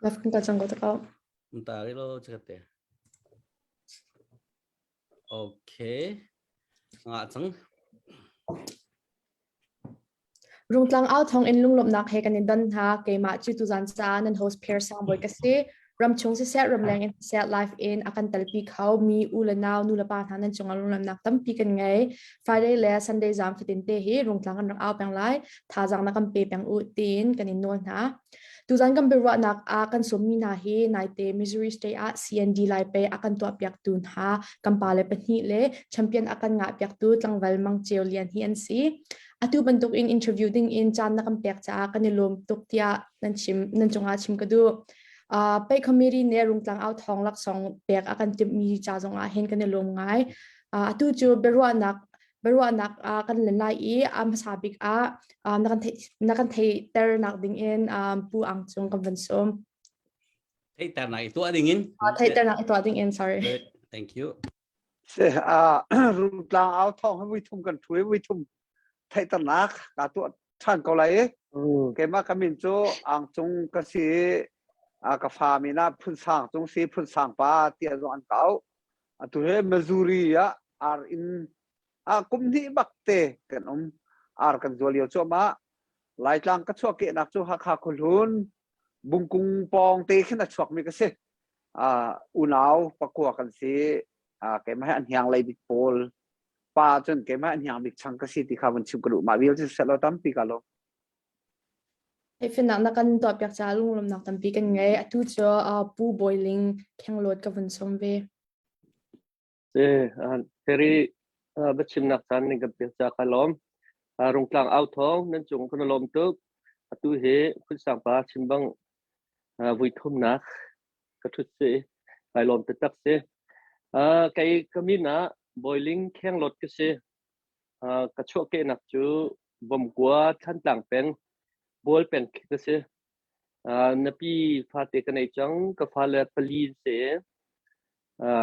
Laf kan kal cang ko ta ko. Tari lo cakate. Okay. Nga cang. Rungtlang au thawng in lunglawmhnak he kan in don hna. Keimah cu tuzan ca nan host Pierre Sangbawi ka si. Ramchung siseh, ramleng in siseh, live in a kan telpi kho mi u le nau, nu le pa hna nan cungah lunglawmhnak tampi kan ngei. Friday le Sunday zan fatin te hi rungtlang kan rak au peng lai. Thazaang na kan pe peng u tiin kan in nawl hna. Tuzan kan biaruahnak ah kan sawmmi hna hi naite Missouri State ah CND Laipe a kan tuahpiaktu hna kan pale pahnih le champion a kan ngahpiaktu tlangval Mang Ceu Lian hi an si. Atu bantuk in interview ding in caan na kan pek caah kan i lawm tuk tiah nan chim nan cungah chim ka duh. Uh, Pei Committee nih Rungtlang au thawng laksawng pek a kan timhmi ca zong ah hin kan i lawm ngai. Uh, atu cu biaruahnak biaruahnak ah kan len lai i a hmasa bik ah na kan theih na kan theihternak ding in Pu Ang Cung kan van sawm. Theihternak i tuah ding in. Theihternak i tuah ding in, sorry. Good. Thank you. Se a rungtlang au thong hi vui thum kan thu i vui thum theihternak ka tuah ṭhan ko lai i keimah ka min cu Ang Cung ka si i a ka fa min ah Phun Sang Cung si Phun Sang pa tiah zong an ka auh. Atu hi Missouri ah ar inn ah kum hnih bak te kan um. Ar kan zual lio cuahmah. Laitlang ka chuahkehnak cu Hakha khuahlun Bungkung pawng te khin a chuakmi ka si. Uh, unau pakua kan si. Uh, keimah hi an hiang lei bik pawl. Pa cun keimah an hiang bik chang ka si ti kha vun chim ka duh. Mah vial cu selo tampi ka lo. Theihfinnak na kan tuahpiak caah lunglawmhnak tampi kan ngei. Atu cu uh, Pu Bawiling Khenglawt ka vun sawm ve. Si, Terry, biachimnak caan nan kan pek caah ka lawm. Rungtlang au thawng nan cung kan i lawm tuk. Atu hi Phunsang pa chim bang vui thumnak ka ṭhut si. Kai lawm taktak si. Kei ka min ah Bawiling Khenglawt ka si. Ka chuahkehnak cu Vomkua Thlantlang peng, Bual peng khi ka si. Nupi fate ka nei cang. Ka fale pali an si.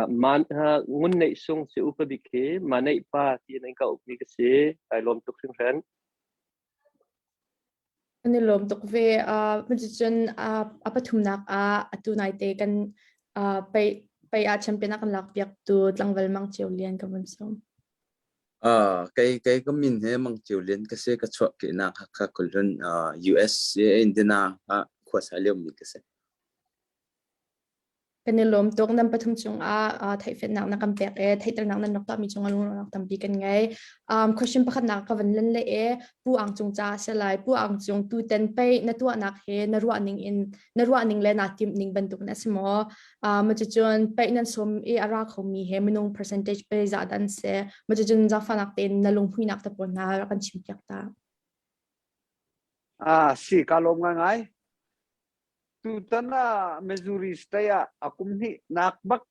Man, ngun neih sung si upa bik hi ma neih pa ti in an ka ukmi ka si. Kai lawm tuk hringhran. An i lawm tuk ve. Cucun a pathumnak ah atu naite kan pei pei ah champion a kan lak piaktu tlangval Mang Ceu Lian ka vun sawm. Kei kei ka min hi Mang Ceu Lian ka si. Ka chuahkehnak Hakha khuahlun USA Indiana ah khuasa liomi ka si. Kan i lawm tuk. Nan pathum cungah theihfiannak na kan pek i theihternak nan rak tuahmi cungah lunglawmhnak tampi kan ngei. Question pakhatnak ka van len le i Pu Ang Cung ca a si lai. Pu Ang Cung tuten pei na tuahnak hi na ruah ning in na ruah ning le naa timh ning bantuk in a si maw? Cucun pei nan sawm i a ra khomi he minung percentage pei zah dah an si? Cucun zaangfahnak tein na lunghmuinak te pawl hna rak kan chimpiak ta. Ah, si ka lawm ngaingai. Tutan ah Missouri State ah a kum hnihnak bak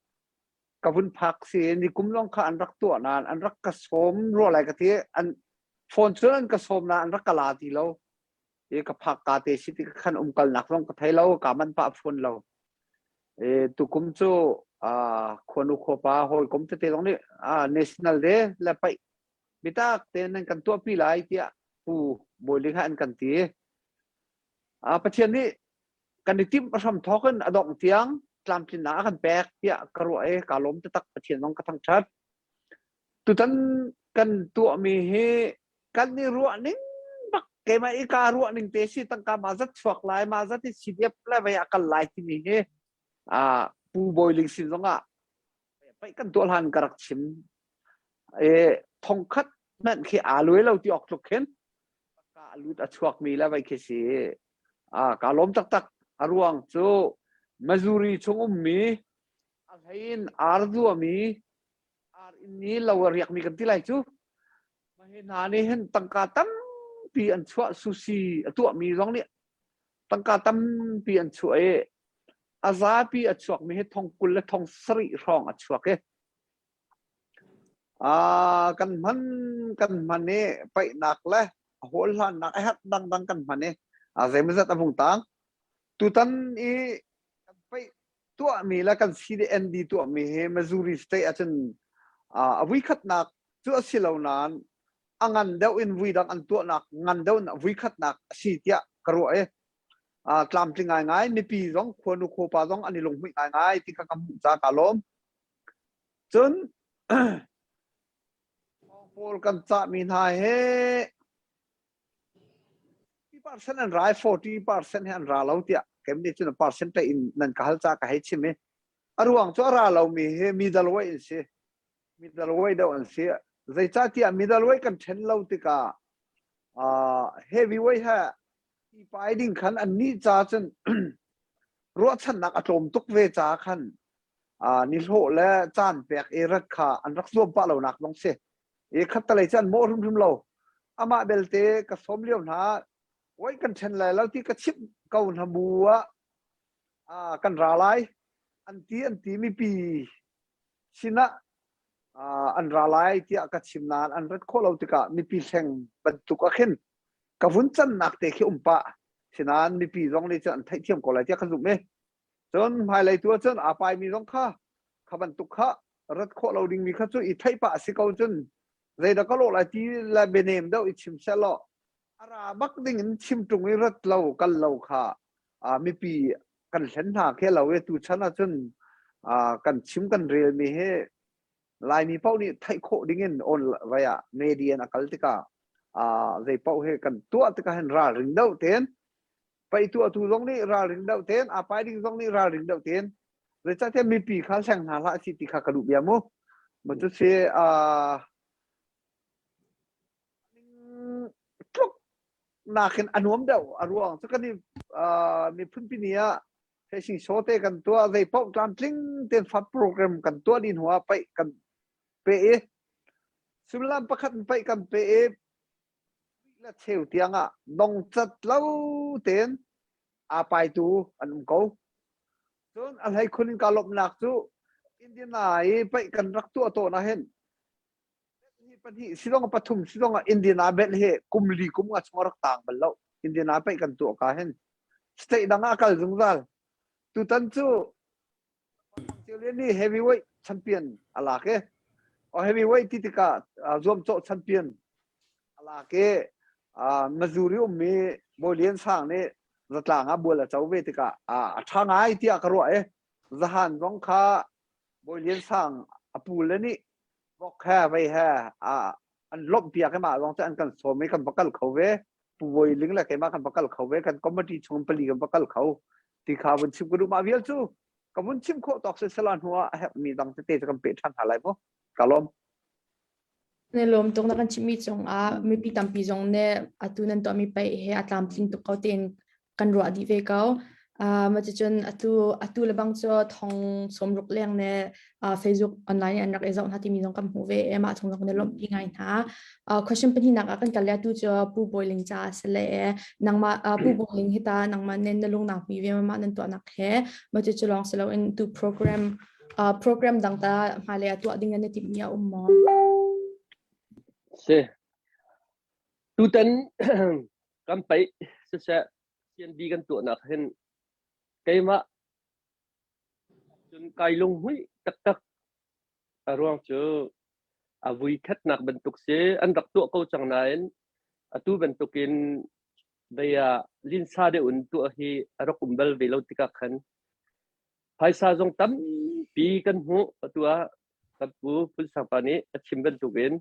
ka vun phak si ni kum lawng kha an rak tuah nain an rak ka sawm rua lai ka ti an phone cun an ka sawm nain an rak ka la ti lo i ka phak ka te si ti khan umkalnak zong ka thei lo ka man pah phun lo e tukum cu khuanu khuapa hawikom tete zong nih national day le paih bitak tein nan kan tuahpi lai tiah pu Bawiling ha an kan ti Pathian nih kan i timh hram thawk in a dongh tiang tlamtlinnak a kan pek tiah ka ruah i kaa lawm taktak Pathian zong ka thangṭhat. Tutan kan tuahmi hi kan i ruah ning bak keimah i kaa ruah ning te si tangka ma zat chuak lai ma zat i CDF le vei a kal lai timi hi Pu Bawi Ling sin zongah paih kan tuah hlan ka rak chim. E thongkhat hmanh khi aa luai lo ti awk tluk khin ka a lut a chuakmi le vai khi si. Ka lawm taktak. A ruang cu Missouri chung ummi a hlei in ar zuami ar inn i lo a riakmi kan ti lai cu. Mah hi hna nih hin tangka tampi an chuah sushi a tuahmi zong nih tangka tampi an chuah i a zapi a chuakmi hi thong 20 le thong sarih hrawng a chuak i kan hman kan hman i paihnak le a hawl hlannak a herh dangdang kan hman i a zeimawzat a vung tang. Tutan i kan paih tuahmi le kan CDND tuahmi hi Missouri state ahcun a vuikhatnak cu a si lo nain a ngan deuh in vui dang an tuahnak ngan deuh in a vuikhatnak a si tiah. ka ruah i tlamtling ngaingai mipi zong khuanu khuapa zong an i lunghmuih ngaingai ti kha ka hmuh ca ka lawm. Cun pawl kan cahmi hna he 50% an ra i 40% he an ra lo tiah kem nih cun percent in nan ka hal ca ka hei chim i a ruang cu a ra lomi hi middleweight an si. Middleweight deuh an si. Zeicahtiah middleweight kan ṭhen lo tikah heavyweight he i pai ding khan an nih ca cun ruahchannak a tlawm tuk ve ca khan nihlawh le caan pek i rat kha an rak zuam pah lonak zong si. I khattalei cu an mawh hrimhrim lo. Amah belte ka sawm lio hna oi kan ṭhen lai lo ti ka chimh ko hna bu ah kan ra lai an ti an ti mipi sinah an ra lai tiah ka chim nain an rat khawh lo tikah mipi hleng bantuk ah khin ka vun cannak te khi um pah. Sinain mipi zong nih cun an theihthiam ko lai tiah ka zumh i Cun hmailei tu ahcun aa paimi zong kha kha bantuk kha rat khawh lo dingmi kha cu i theih pah a si ko cun zeidah ka lawh lai ti le bianem deuh i chim seh law a ra bak ding in chim ṭung i rat lo kal lo kha mipi kan hlen hna khe lo i tuchan ahcun kan chim kan relmi hi Laimi paoh nih theih khawh ding in on vai ah media in a kal tikah zei paoh hi kan tuah tikah hin ralring deuh tein Paih tuahtu zong nih ralring deuh tein, aa pai ding zong nih ralring deuh tein, zeicahtiah mipi kha hleng hna hlah si ti kha ka duh bia mu. Ma cu si tluk nakin a nuam deuh a ruang cu kan i miphun pi ni ah fishing show te kan tuah zei paoh tlamtling tein fat program kan tuah dih hnu ah paih kan pe i sullam pakhat in paih kan pe i la cheu tiangah dongcat lo tein aa paitu an um ko. Cun a hleikhun in kaa lawmhnak cu Indiana i paih kan rak tuah tawn ah hin hi pahnih silong pathum silong ah Indiana bel hi kum li kum nga chung rak tang bal lo. Indiana paih kan tuah ka hin state dang ah kal zungzal. Tutan cu Lian nih heavyweight champion a lak i heavyweight ti tikah zuamcawh champion a lak i Missouri ummi Bawi Lian Sang nih zatlang ah bual a co ve tikah a ṭha ngai tiah ka ruah i zahan zong kha Bawi Lian Sang a pu le nih vok he vei he an lawmhpiak i mah zong cu an kan sawm i kan va kal kho ve. Pu Bawi Ling le keimah kan va kal kho ve kan committee chung pali kan va kal kho ti kha vun chim ka duh mah vial cu ka vun chim khawh tawk si sela hnu ah a herhmi dang tete cu kan peh ṭhan hna lai mu ka lawm Ne lawm tuk na kan chimmi cungah mipi tampi zong nih atu nan tuahmi paih he a tlamtling tuk ko tiin kan ruah dih ve ko. Uh, cucun atu atu le bang cu thong sawmruk leng ne uh, Facebook online an rak i zoh hna timi zong kan hmuh ve e mah chung zong ne lawmhpi ngai hna. Uh, question pahnihnak ah kan kal le atu cu Pu Bawi Ling ca a si le e nangmah uh, Pu Bawi Ling hi ta nangmah nen na lung nak mi ve mah nan tuahnak he ma cu cu lawng si loin tu program uh, program dang ta hmailei ah tuah ding nan i timhmi a um maw? Si. Tutan kan paih siseh CND kan tuahnak hin keimah cun kai lunghmuih taktak. A ruang cu a vui khatnak bantuk si an rak tuah ko cang nain atu bantukin vei ah linsa deuh in tuah hi a rak um bal ve lo tikah khan Phaisa zong tampi kan hmuh. Atu ah kan pu Phun Sang pa nih a chim bantukin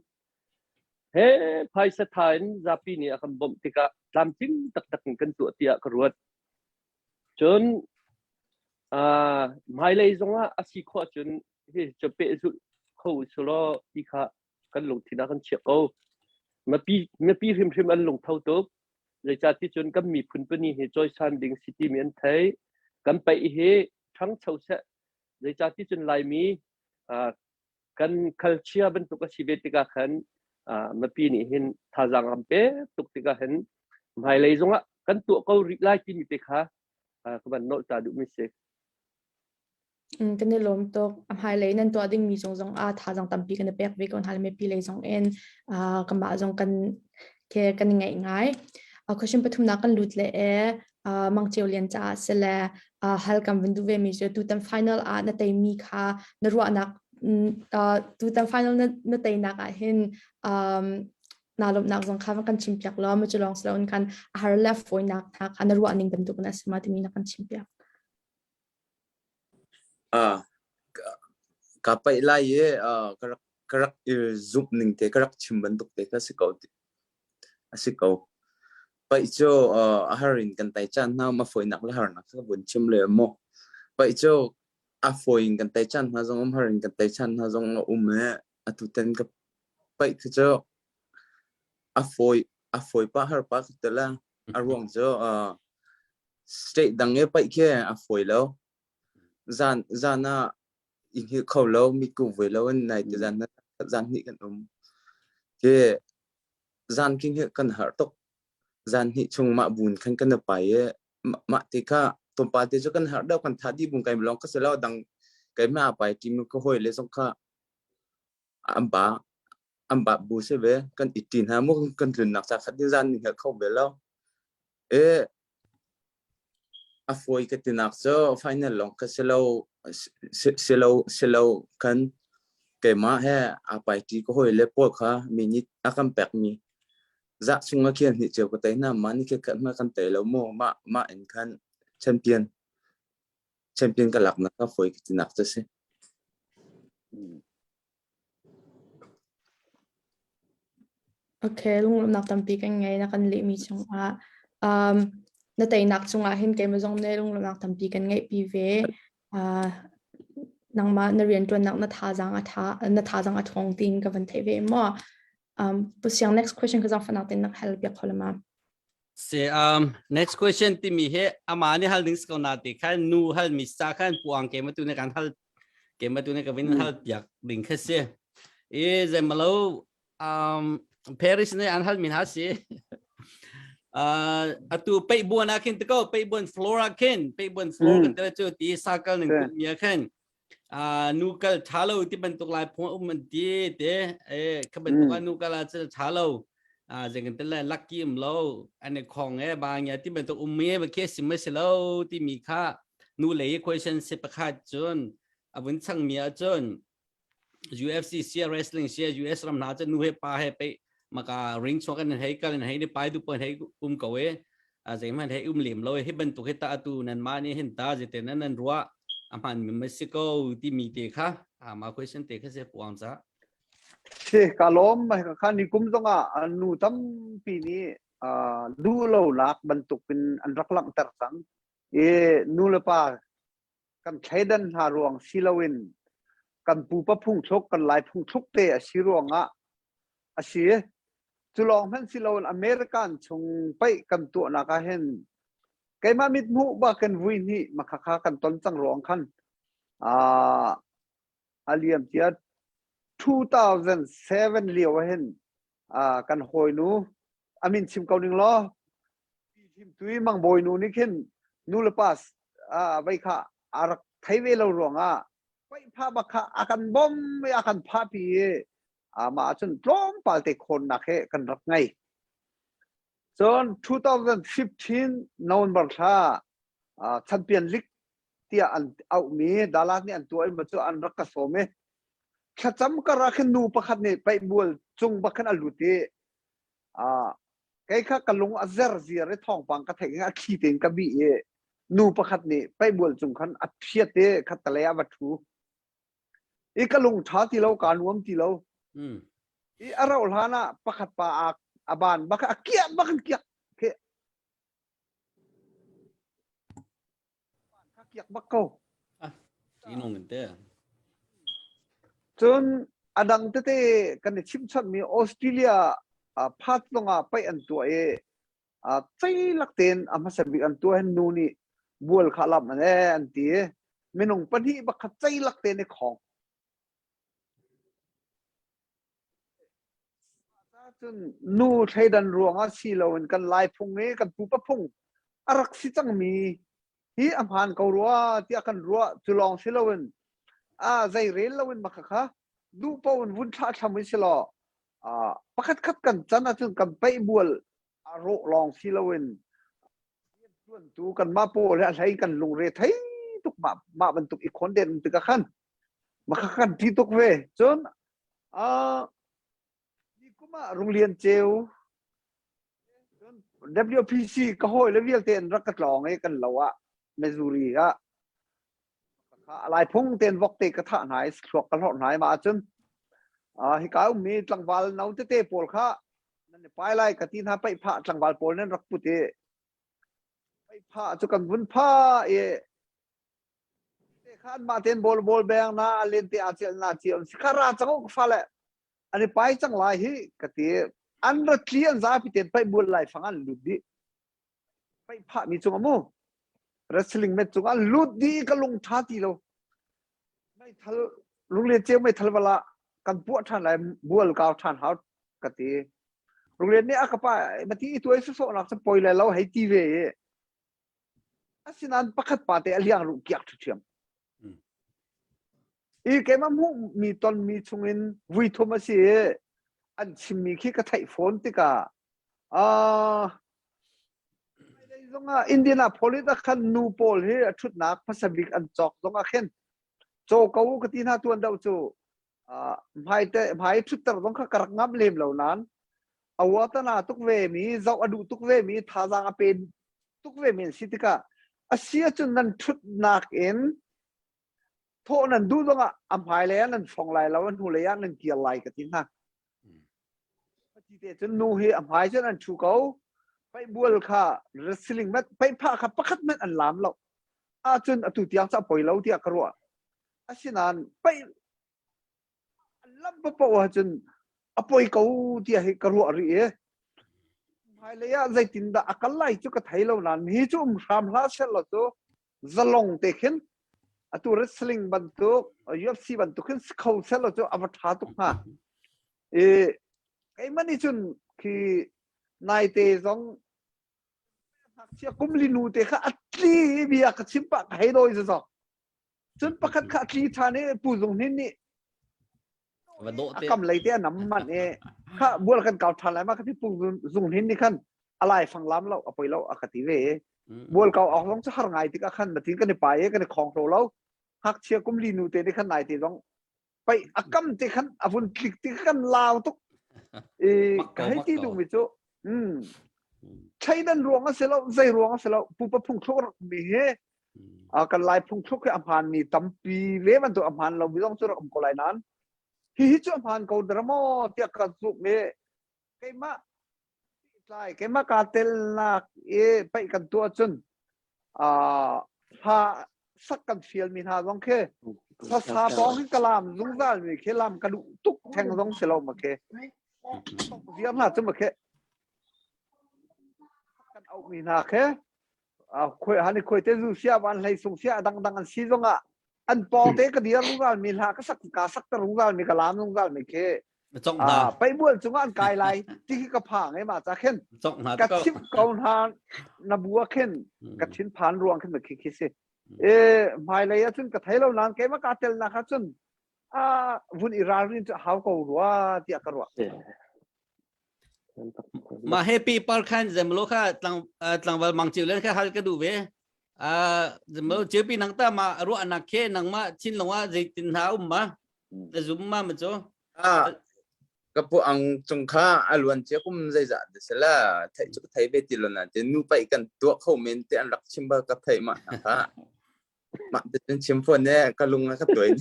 he phaisa tha in zapi nih a kan bawmh tikah tlamtling taktak in kan tuah tiah ka ruat. Cun uh, hmailei zongah a si khawh ahcun hi cu pehzulh kho usulaw ti kha kan lungthin ah kan chiah ko. Mipi, mipi hrimhrim an lungtho tuk. Zeicahti cun kan miphun pani hi cawisan ding si timi an thei. Kan paih hi ṭhangcho seh. Zeicahti cun Laimi uh, kan culture bantuk a si ve tikah khan uh, mipi nih hin thazaang an pek tuk tikah hin hmailei zongah kan tuah ko rih lai timi te kha uh, ka van nolh ta duhmi si. Kan i lawm tuk. A hmailei nan tuah dingmi cung zong ah thazaang tampi kan i pek ve ko hna le mipi lei zong in kanmah zong kan ke kan i ngaih ngai. Question pathumnak kan lut le e Mang Ceu Lian caah si le hal kan vun duh ve mi cu tutan final ah na teimi kha na ruahnak tutan final na teinak ah hin. Naa lawmhnak zong kha van kan chimpiak law mu cu lawng si loin khan a har le a fawinak hna kha na ruah ning bantuk in a si ma timi na kan chimpiak. Ah, ka paih lai i ka rak ka rak i zumh ning te ka rak chim bantuk te kha si ko a si ko. Paih cu a har in kan tai caan hna ma fawinak le harnak kha vun chim le mu. Paih cu a fawi in kan tai caan hna zong um har in kan tai caan hna zong a um i atu tan ka paih khi cu a fawi a fawi pah har pah ka ti la. A ruang cu state dang i paih khi a fawi lo. Zan zan ah i hngilh kho lo, mitku voi lo in nai ti zan zan hnih kan um. Khi zan khi hngilh kan har tuk. Zan hnih chung mah bun khan kan i pai i mah ti kha tlawmpal te cu kan har deuh kan tha dih bung kai lawng ka si lo dang keimah a pai ṭimi ka hawi le zong kha an ba an ba bu si ve kan i ṭi hna mu kan tlunnak ca khat ni zan ni hngal kho ve lo e a fawi ka tinak cu final lawng ka si lo si lo si lo kan keimah he a pai ṭi ka hawi le pawl kha minute a kan pek mi zah chung a khian hnih cio ka tei hna mah ni khat hma kan tei lo mu mah mah in khan champion champion ka laknak ka fawi ka tinak cu si. Okay, lunglawmhnak tampi kan ngei na kan lehmi cungah. Um, na teinak cungah hin keimah zong nih lunglawmhnak tampi kan ngeihpi ve. Uh, nangmah na rianṭuannak na thazaang a tha na thazaang a ṭhawng tiin ka van theih ve maw? Um, Pusiang next question ka zaangfahnak tein na hal piak kho lama. Se um next question timi he ama ni hal ding ko na ti khan nu hal mi sa khan puang ke ma tu ne kan hal ke ma tu ne ka vin hal piak ding kha se e zemalo um Paris ne an hal min ha si uh atu pei buan a khin to ko pei buan flora khin pei buan floor kan te chu ti sakal ning mi khan nu kal ṭha lo ti bantuk lai phung a um an ti te e kha bantuk ah nu kal ah cun ṭha lo zei kan tel lucky um lo an i khong e ba ngia ti bantuk um me ba khe sim si lo ti mi kha nu lei question si pakhat cun a vun chang mi ah cun UFC sia wrestling sia US ram hna cu nu he pa he pe maka ring chuak in hei kal in hei ni pai du pon hei um ko e a zeihmanh hei um lem lo hi bantuk hi ta atu nan ma nih hin ta zete nan nan ruah a hman mi ma si ko ti mi te kha a ma question te kha se puang cha Si ka lawm mai ka kha ni kum zong ah nu tampi nih duh lo nak bantuk in an rak langhter cang i nu le pa kan thleidan hna ruang si loin kan pupa phungthluk kan lai phungthluk te a si ruangah a si. Cu lawng hmanh si loin American chung paih kan tuahnak ah hin keimah mithmuh bakin vui hnih makhakha kan ton cang ruang khan a liam cia 2007 lio ah hin kan hawinu amin chim ko ning law tui mangbawi nu nih khin nu le pa vei kha a rak thei ve lo ruangah paih pha bak kha a kan bom i a kan pha pi i mah ahcun tlawmpal te khawnnak he kan rak ngei. Cun 2015 November thla Champion League tiah an auhmi Dallas nih an tuah i cu an rak ka sawm i thlacam kar ah khin nu pakhat nih paih bual cung bak khin a lut i kei kha ka lung a zer ziar i thawngpang ka theih a thli tein ka bih i nu pakhat nih paihbual cung khan a phiat i khattelei ah va ṭhu i ka lung ṭha ti lo kaa nuam ti lo i a rauh hlan ah pakhat pa a a ban bak a kiak bak in kiak khi Kha kiak bak ko. Inong in te. Cun a dang tete kan i chimchonhmi Australia phat zongah paih an tuah i ceilak tein a hmasa bik an tuah hin nu nih bual kha lam an e an ti i minung pahnih bak kha ceilak tein i khong. Cun nu thleidan ruangah si loin kan Lai phung i kan pupa phung a rak si cangmi hi a hmaan ko rua tiah kan ruah. Cu lawng si loin a zei rel loin mah khakha duh paoh in vun thlah thlam hi si law pakhat khat kan can ahcun kan paih bual a rawh lawng si loin riantuantu kanmah pawl he a hlei kan lungre thei tuk mah mah bantuk i khawnden um tikah khan mah kha kan ṭi tuk ve. Cun uh, kum. Mah Runglian Ceu WPC ka hawi le vialte an rak ka tlawng i kan lo ah Missouri ah lai phung ten vok te ka thah hna i thluak ka hlorh hna i mah ahcun hika ummi tlangval no tete pawl kha nan i pai lai ka ti hna paih phah tlangval pawl nan rak put i paih phah cu kan vun phah i te khan mah ten bol bol beng na len te a cel na ci on si kha ra cang u ka fale an i pai cang lai hi ka ti an ra tli an zapi ten paih bual lai fang an lut dih paih phah mi cung amu wrestling match cung an lut dih ka lung tha ti lo meithal lunglen ceu meithal wala kan puah than lai bual kau than hau ka ti lunglen nih a ka pa mati i tuai su so nak chu poi le lo hei ti ve i asinain pakhat pa te a liang ruh kiak ṭhiam I keimah hmuhmi tonmi chungin vui thum a si i an chimmi khi ka theih fawn tikah uh, hmailei zongah Indianapolis ah khan nu pawl hi a ṭhutnak hmasa bik an cawk zongah khin caw ko u ka ti hna tuan deuh cu uh, hmai te hmai ṭhutter zong kha ka rak ngamh lem lo nain a uatana tuk ve mi zoh a duh tuk ve mi thazaang a pe tuk ve mi an si tikah a si ahcun nan ṭhutnak in thawh nan duh zongah a hmailei ah nan fong lai lo a hnulei ah nan kir lai ka ti hna ti te cun nu hi a hmai cun an thu ko paihbual kha wrestling mat paihphah kha pakhat hmanh an lam lo ahcun atu tiang ca poi lo tiah ka ruah asinain paih an lam paoh ahcun a poi ko tiah hi ka ruah rih i hmailei ah zeitindah a kal lai cu ka thei lo nain hi cu um hram hlah seh law cu zalong te khin atu wrestling bantuk UFC bantuk khin si kho seh law cu a va ṭha tuk hnga i keimah nih cun khi naite zong ngakchia kum li nu te kha a tli i bia ka chim pah ka hei dawi zazok Cun pakhat kha a tli ṭhan i Pu Zung Hnin nih Va dawh a te. kam lei te a nam manh i kha bual kan kau ṭhan lai ma ka ti Pu Zung Hnin nih khan a lai fang lam lo a poi lo a ka ti ve i Mm. bual kau awk zong cu har ngai tikah khan matin kan i pai i kan i khong hro lo ngakchia kum li nu te nih khan nai te zong pei a kam te khan a vun tlik ti kan lau tuk i Mak ka ko, hei mak ti ko. duhmi cu mm thleidan ruang a si lo zei ruang a si lo pupa phungthluk rak mi hi a kan lai phungthluk hi a hmaan mi tampi ve bantuk a hmaan lo mi zong cu rak um ko lai nain hi hi cu a hmaan ko dara maw tiah ka zumh i keimah tlai keimah kaa telnak i paih kan tuah cun hla sak kan fial mi hna zong khi sa pawng hi ka lam zungzal mi khi lam ka duh tuk theng zong si lo ma khi ziar hna cu ma khi kan auh mi hna khi khoi han i khoi te zu sia van hlei sung sia dang dang an si zong ah an pawng te ka dir zungzal mi hla ka sak ka sak ter zungzal mi ka lam zungzal mi khi Cong hna. Paihbual cungah an kai lai ti khi ka phang e ma cha khin Cong hna ka chim ko hna na bua khin ka thin phan ruang khin khi khi si e hmailei ah cun ka thei lo nan keimah ka tel nak ah cun a vun i ralrin cu hau ko rua tiah ka ruah Ma happy par khan zemlo kha tlang tlangval mang chiu len kha hal ka du ve zemlo chiu pi nang ta ma ruah nak khe nang ma chin longah zeitin hna um ma na zum ma ma cu Ah, ka pu ang cung kha a luan cia kum zeizah te sela theih cu ka thei ve ti lo na te nu paih kan tuah kho men te an rak chim bal ka theih ma hna kha mah te cun chim fawn ne ka lung a ka tuai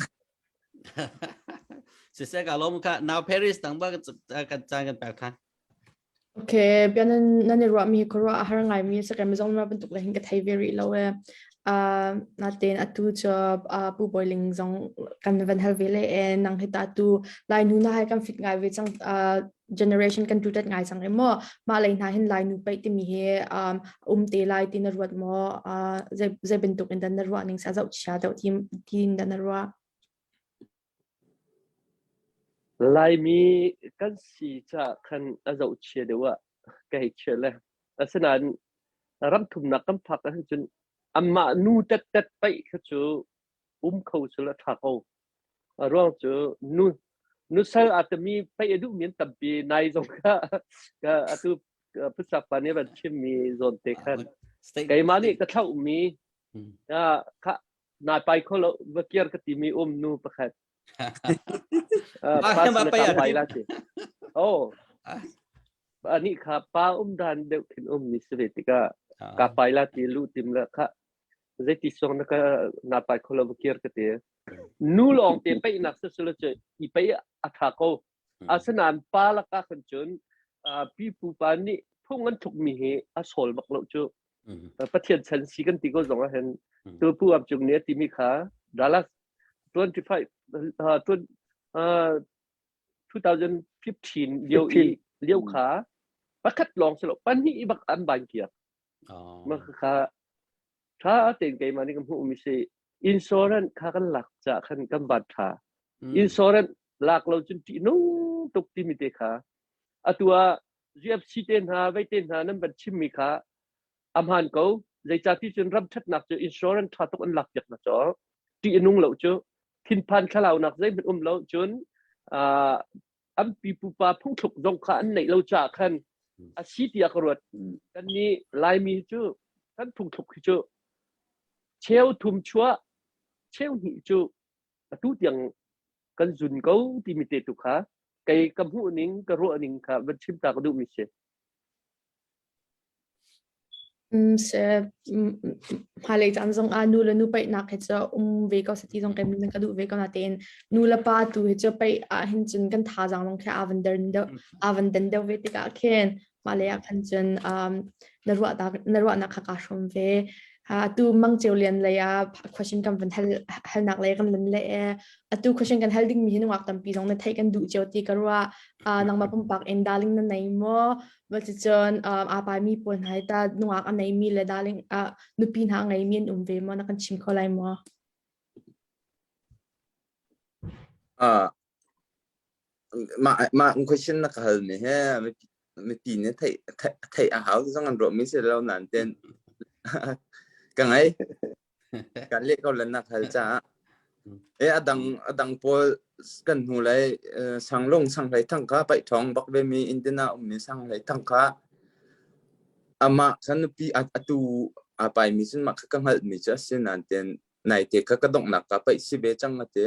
Siseh ka lawm kha now Paris tang ba kan caan kan pek than Okay, bia nan nan i ruahmi hi khuaruah a har ngaimi a si kai mizong ma bantuk le hin ka thei ve rih lo e. Uh, natein atu cu uh, Pu Boiling zong kan van hal ve le e nang hi ta tu Lai nu na hai kan fit ngai ve cang uh, generation kan tutat ngai cang e maw mah lei hna hin Lai nu paih timi hi um, um te lai ti na ruat maw uh, zei zei bantuk in dan na ruah ning sa zoh chia deuh ti ti in dan na ruah Laimi kan si caah khan a zohchia deuh ah ka hei chia le. Asinain ramthumnak kan phak ahhin cun anmah nu tettet paih kha cu um kho sul a ṭha ko. A ruang cu nu nusal aa timi paih a duhmi an tampi nai zong kha ka atu phusak pa nih a van chimmi zawn te khan keimah nih ka thlauhmi kha nai pai kho lo va kiar ka timi um nu pakhat. Pa pai la ti. Oh. Anih kha pa um dan deuh khin um mi si ve tikah ka pai la ti lu tim la kha zeiti song na ka na pai kholo kir ka ti. Nu lawng te peih nak se selo che i pei a tha ko. Asinain pa laka khan cun pi pu pa nih phung an thluk mi hi a sol bak lo cu. Pathian chan si kan ti ko zong ah hin tu pu ap cung nih a timi kha Dallas 25 uh, 2015 lio i lio kha pakhat lawng si lo pahnih i bak an ban kiak ma kha tha tein keimah nih ka hmuh mi si insurance kha kan lak ca khan kan van tha insurance lak lo cun ṭih nung tuk timi te kha atu ah UFC te hna vei te hna nan van chim mi kha a hmaan ko zeicahti cun ram ṭhatnak cu insurance ṭha tuk an lak piak na caw ṭih a nung lo cu thinphan thlalaunak zeihmanh um lo cun an pipupa phungthluk zong kha an neih lo caah khan a si tiah ka ruat kan nih Laimi cu kan phungthluk hi cu cheu thum chuah cheu hnih cu atu tiang kan zun ko timi te tu kha kei ka hmuh ning ka ruah ning kha van chim ta ka duh mi si. Hmailei caan zongah nu le nu paihnak hi cu um ve ko seh ti zong kei ka duh ve ko natein nu le pa tu hi cu paih ahhin cun kan thazaang zong khi aa van der deuh aa van den deuh ve tikah khin mah lei ah khan cun na ruahnak na ruahnak kha kaa hrawm ve. Atu Mang Ceu Lian lei ah question kan van hal halnak lei kan lan le e atu question kan hal dingmi hi nungak tampi zong na theih kan duh cio ti ka ruah. Nangmah pumpak in darling na nei maw? Cuticun aa paimi pawl hna hi tah nungak a neimi le darling nupi hna a ngeimi an um ve maw? Na kan chim kho lai maw? Mah mah question na ka hal mi he mipi nih theih theih a hau zong an ruah mi si lo nain ten ka ngei. Kan leh ko lan nak hal caah. E adang adang pawl kan hnu lei sanglung sanghlei thang kha paih thong bak ve mi Indiana ummi sanghlei thang kha amah kha nupi atu a pai mi cun mah kha ka hngalh mi cu a si nain ten naite kha ka donghnak ka paih si ve cang a ti.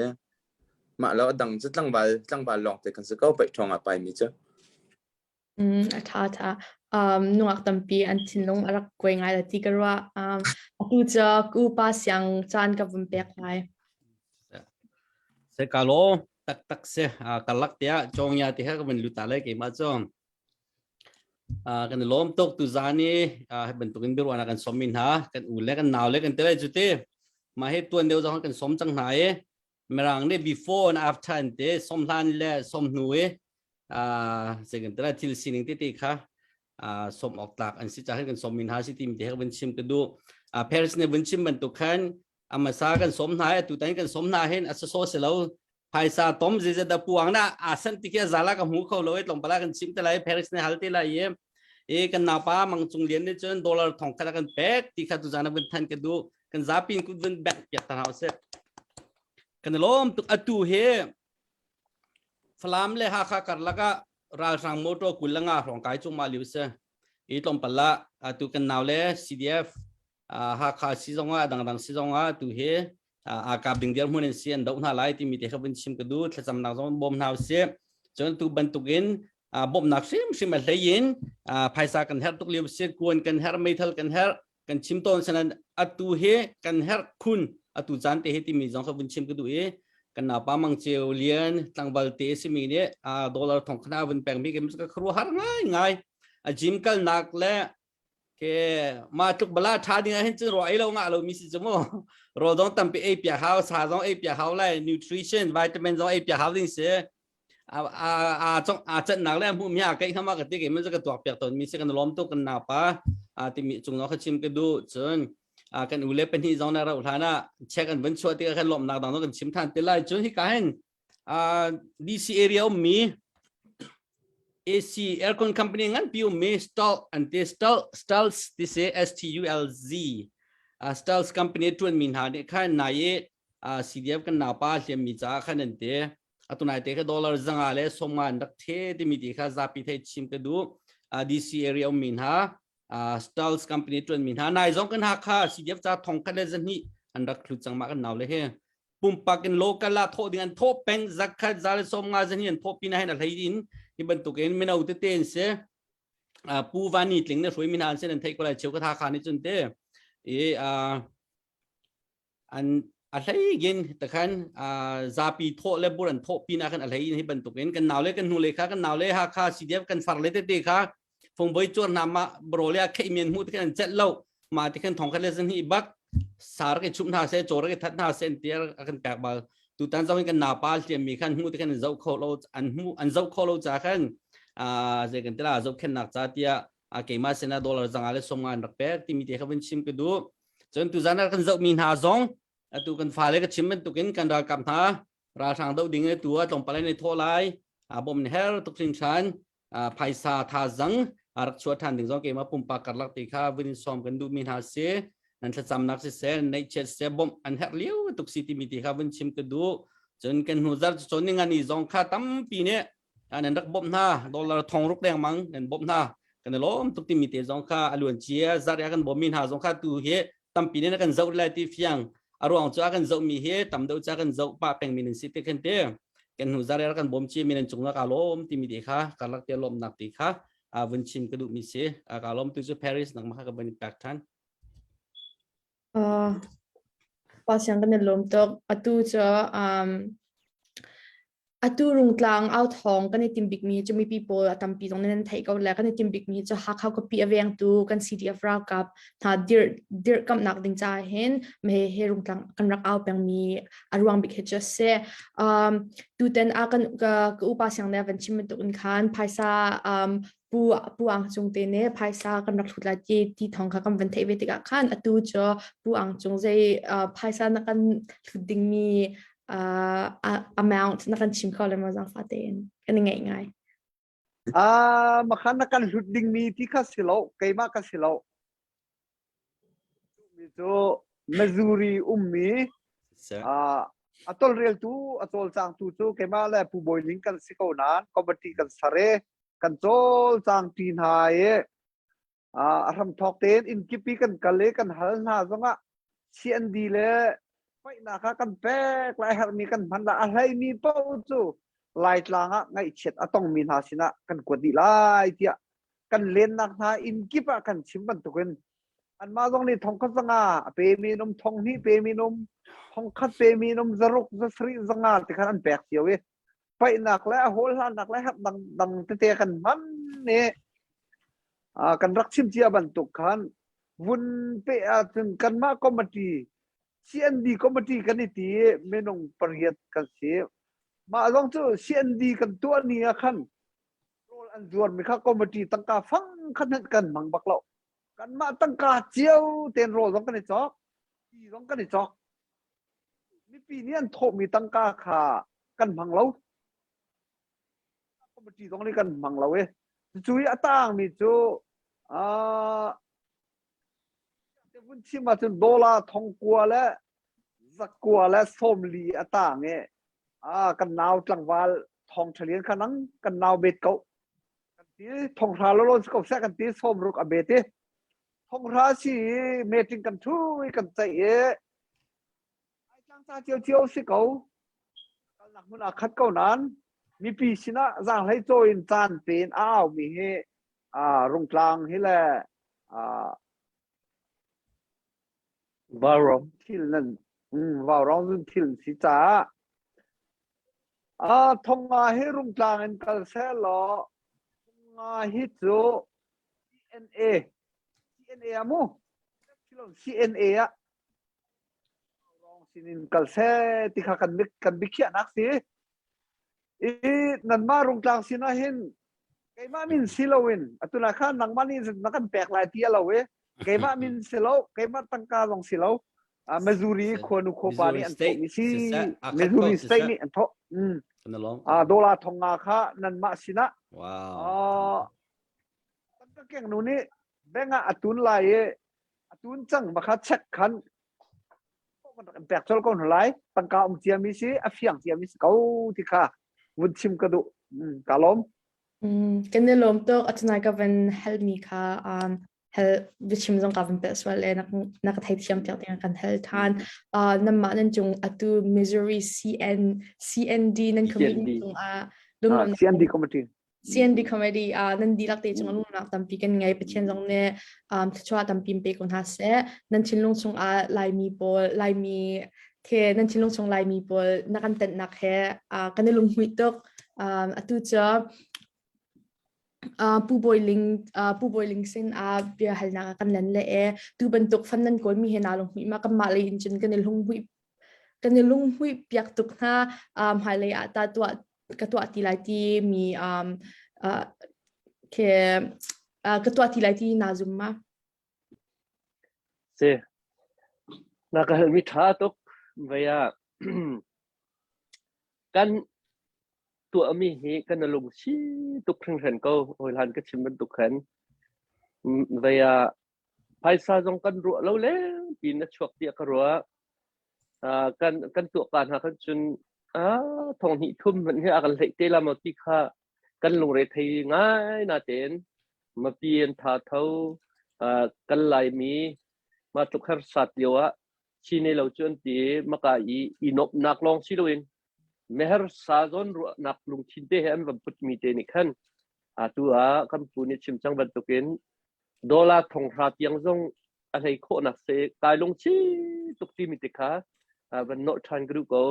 Mah lo adang cu tlangval tlangval lawng te kan si ko paih thong a pai mi cu. A ṭha a ṭha. Nungak tampi an thinlung a rak kuai ngai la ti ka ruah. Atu cu ka upa siang caan ka vun pek lai. Se ka lo taktak se karlak tiah cawngya ti kha ka vun lut ta lai keimah cu. Kan i lawm tuk tu zan i hi bantukin biaruahnak kan sawm mi hna kan u le kan nau le kan te lai cu ti. Mah hi tuan deuh zong kan sawm cang hna i Mirang nih before and after an ti som hlan le som hnu i zeikan tala thil sining tete kha som awk tlak an si ca kan som min ha si tim te vun chim ka du Paris ne vun chim bantuk khan amasa kan som hna atu tan kan som hna hin a so se lo phaisa tom ze ze da puang na asan ti ke zala ka hmu kho lo e tlong pala kan chim te lai Paris ne hal te lai e e kan napa mang cung lian ne chun dollar thong khat kan pek ti kha tu zana vun than ka du kan zapi in kut vun bek piak ta hna usih kan lawm tuk atu hi Falam le Hakha karlak ah ralhrang motor 25 hrawng kai chung ma liu se i tlawmpal la atu kan nau le CDF Hakha si zong ah dangdang si zong ah tu hi akap ding dir hmun in si an doh hna lai timi te kha vun chim ka du thlacamnak zong bawm hna usih cun tu bantukin bawmhnak hrimhrim a hlei in phaisa kan herh tuk lio si kuan kan herh meithal kan herh kan chim tawn sanan atu hi kan herh khun atu caan te hi timi zong kha vun chim ka duh i kan napa mang ceu lian tlangval te simi nih a dollar thong khana vun pek mi ka khru har ngai ngai a gym kal nak le ke ma tluk bala tha ding ah hin cun ro ei lo nga lo mi si chu mu ro dong tampi ei pia hau sa zong ei pia hau lai nutrition vitamin zong ei pia hau ding si a chong a channak le hmu mi a kai khama ka ti ke mun ka tuak piak ton mi se kan lom tu kan na pa a ti mi chung no kha chim ka du chun a kan ule pahnih zong na rau hlana check an vun chuah ti kan lom nak dang no kan chim than te lai chun hi ka hen a DC area um mi AC aircon company ngan pi um mi stall an te stall stalls ti se S T U L Z stalls company tuan mi hna nih khan na ye CDF kan naupa hliam mi caah khan an te atunai te kha dollar zanga le somnga an rak the timi ti kha zapi thei chim ka duh DC area um mi hna Stalls company tuan mi hna nai zong kan Hakha CDF ca thong khat le zahnih an rak thlu cang ma kan nau le he pumpak in local la tho ding an tho peng zakhat za le somnga zahnih an tho pina hen a hlei in. Hi bantukin mino tete an si. Pu Vani Tling na hruai mi hna an si nan theih ko lai cheu ka tha kha nih cun te. I an a hleigin takhan zapi thawh le bur an thawh pin ah khan a hlein hi bantukin kan nau le kan hnu le kha kan nau le Hakha CDF kan far le tete kha fungvoi cuar hna ma brole a khei mian hmu te khan an chet lo ma te khan thong khat le zan hi bak sar ke chup hna se chor ke that hna se tiar a kan pek bal tu tan zong kan na pa hliam mi khan hmu te khan an zoh kho lo an hmu an zoh kho lo cha khan a ze kan tela zoh khen nak cha tia a keima sena dollar zanga le som nga an rak pek timi te kha vun chim ka du cun tuzan ah kan zohmi hna zong atu kan fale ka chim bantukin kan ralkap hna ralhrang doh ding tu ah tlawmpal an i thawh lai a bom her tuk hringhran phaisa thazang a rak chuah ṭhan ding zong keimah pumpak karlak ti kha vun in sawm kan duhmi hna si nan thlacamnak siseh neihchiat siseh bawmh an herh lio tuk si timi ti kha vun chim ka duh cun kan hnu zarh cawn ning ani zong kha tampi nih nan rak bawmh hna dollar thong ruk dengmang nan bawmh hna kan i lawm tuk timi te zong kha a luan cia zarh kan bawmmi hna zong kha tu hi tampi nih kan zoh lai ti fiang a ruang cu a kan zoh mi hi tam deuh cha kan zoh pah peng mi nan si te khan te kan hnu zarh kan bawm chi mi nan cung ka lawm timi te kha karlak te lawmnak ti kha a vun chim ka duh mi si a ka lawm tu cu Paris nangmah kha ka van pek than Uh, pa siang kan i lawm tuk. Atu cu um, atu rungtlang au thawng kan i tim bikmi cu mipi pawl a tampi zong nan theih ko le kan i tim bikmi cu Hakha khuapi a vengtu kan CDF ralkap hna dir dirhkamhnak ding caah hin me he rungtlang kan rak au pengmi a ruang bik hi cu a si. Um, tuten a kan ka, ka upa siang ne van chim bantuk in khan phaisa um, pu pu ang cung te ne phaisa kan rak hlut lai ti ti thong kha kan van theih ve tikah khan atu cu pu ang cung zei uh, phaisa na kan hlut dingmi uh, amount na kan chim kho le ma zangfa tein kan i ngaih ngai. Ah, makhan na kan hlut dingmi ti kha si lo, keimah ka si lo. Mi cu Missouri ummi ah a tolreltu a cawlcangtu cu keimah le Pu Bawi Ling kan si ko nain committee kan ser i kan cawlcang ṭi hna i a hramthawk tein inn kip i kan kal i kan hal hna zongah CND le paihnak ah kan pek lai herhmi kan hman la a hleimi paoh cu Laitlang ah ngaihchiat a tongmi hna sinah kan kuat dih lai tiah kan lennak hna inn kip ah kan chim bantukin anmah zong nih thongkhat zanga a pemi an um thong hnih pemi an um thongkhat pemi an um zaruk zasarih zanga ti khan an pek cio i paihnak le a hawl hlannak le herh dang dang tete kan hman i kan rak chim cia bantuk khan vun pe ahcun kanmah committee CND committee kan i ti i minung pariat kan si mah zong cu CND kan tuah ni ah khan rawl an zuarmi kha committee tangka fang khat hmanh kan hmang bak lo kanmah tangka cio ten rawl zong kan i cawk ti zong kan i cawk mipi nih an thawhmi tangka kha kan hmang lo committee zong nih kan hmang lo i cu i a tangmi cu te vun chim ahcun dollar thong kua le zakua le sawmli a tang i kan nau tlangval thong ṭhalian kha nang kan nau bet ko kan ti thonghra lolon si ko seh kan ti sawmruk a bet i thonghra si i meeting kan thu i kan ceih i Laitlang ca ciocio si ko kalnak hmun ah khat ko nain mipi sinah zaanghlei cawi in caan pe in a aumi hi Rungtlang hi le Vaurawng thil nan Vaurawng zun thil si caah thonga hi Rungtlang in kal seh law thonga hi cu CNA CNA ah mu CNA ah Vaurawng sinin kal seh ti kha kan kan biakhiahnak si I nanmah Rungtlang sinah hin keimah min si loin atu na kha nangmah nih na kan pek lai ti a lo i keimah min si lo keimah tangka zong si lo Missouri khuanu khuapa nih an thawhmi si Missouri state nih an thawh dollar thong nga kha nanmah sinah tangka keng nu nih bank ah a tun lai i a tun cang ma kha check khan kan rak in pek colh ko hna lai tangka um ciami si a fiang ciami si ko ti kha vun chim ka duh ka lawm kan i lawm tuk atunai ka van hal mi kha um hel biachim zong ka van pel sual le na ka theithiam tiang tiang kan hel than namah nan cung atu Missouri CN CND nan committee cung ah CND committee. CND comedy nan dihlak te cung lungnak tampi kan ngei. Pathian zong nih thluachuah tampi in pe ko hna seh. Nan thinlung chungah Laimi pawl, Laimi the nan thinlung chung Laimi pawl na kan tenhnak he kan i lunghmuih tuk. Atu cu Pu Bawi Ling Pu Bawi Ling sin ah bia halnak ah kan lan le e tu bantuk fan nan kawl mi he naa lunghmuih ma kanmah lei in cun kan i lunghmuih kan i lunghmuih piak tuk hna. Hmailei ah ta tuah ka tuah ti lai ti mi ke ka tuah ti lai ti naa zum ma? Si. Na ka hal mi ṭha tuk. Vei ah kan tuahmi hi kan i lungsi tuk hringhran ko. Hawihlan ka chim bantuk khan. Vei ah phaisa zong kan ruah lo leng piin a chuak tiah ka ruah. Kan tuah ka hna khan cun thong hnih thum hmanh hi a kan hleih te la maw ti kha kan lungre thei ngai natein mipi an tha tho. Kan Laimi mah tluk harsat lio ah si ne lo cu an ti i maka i i nuamhnak lawng si loin mehersa zawn ruahnak lungthin te he an van putmi te nih khan atu ah kan pu nih chim cang bantukin dollar thong hra tiang zong a hlei khawhnak se kai lungchi tuk timi te kha van nolh ṭhan ka duh ko.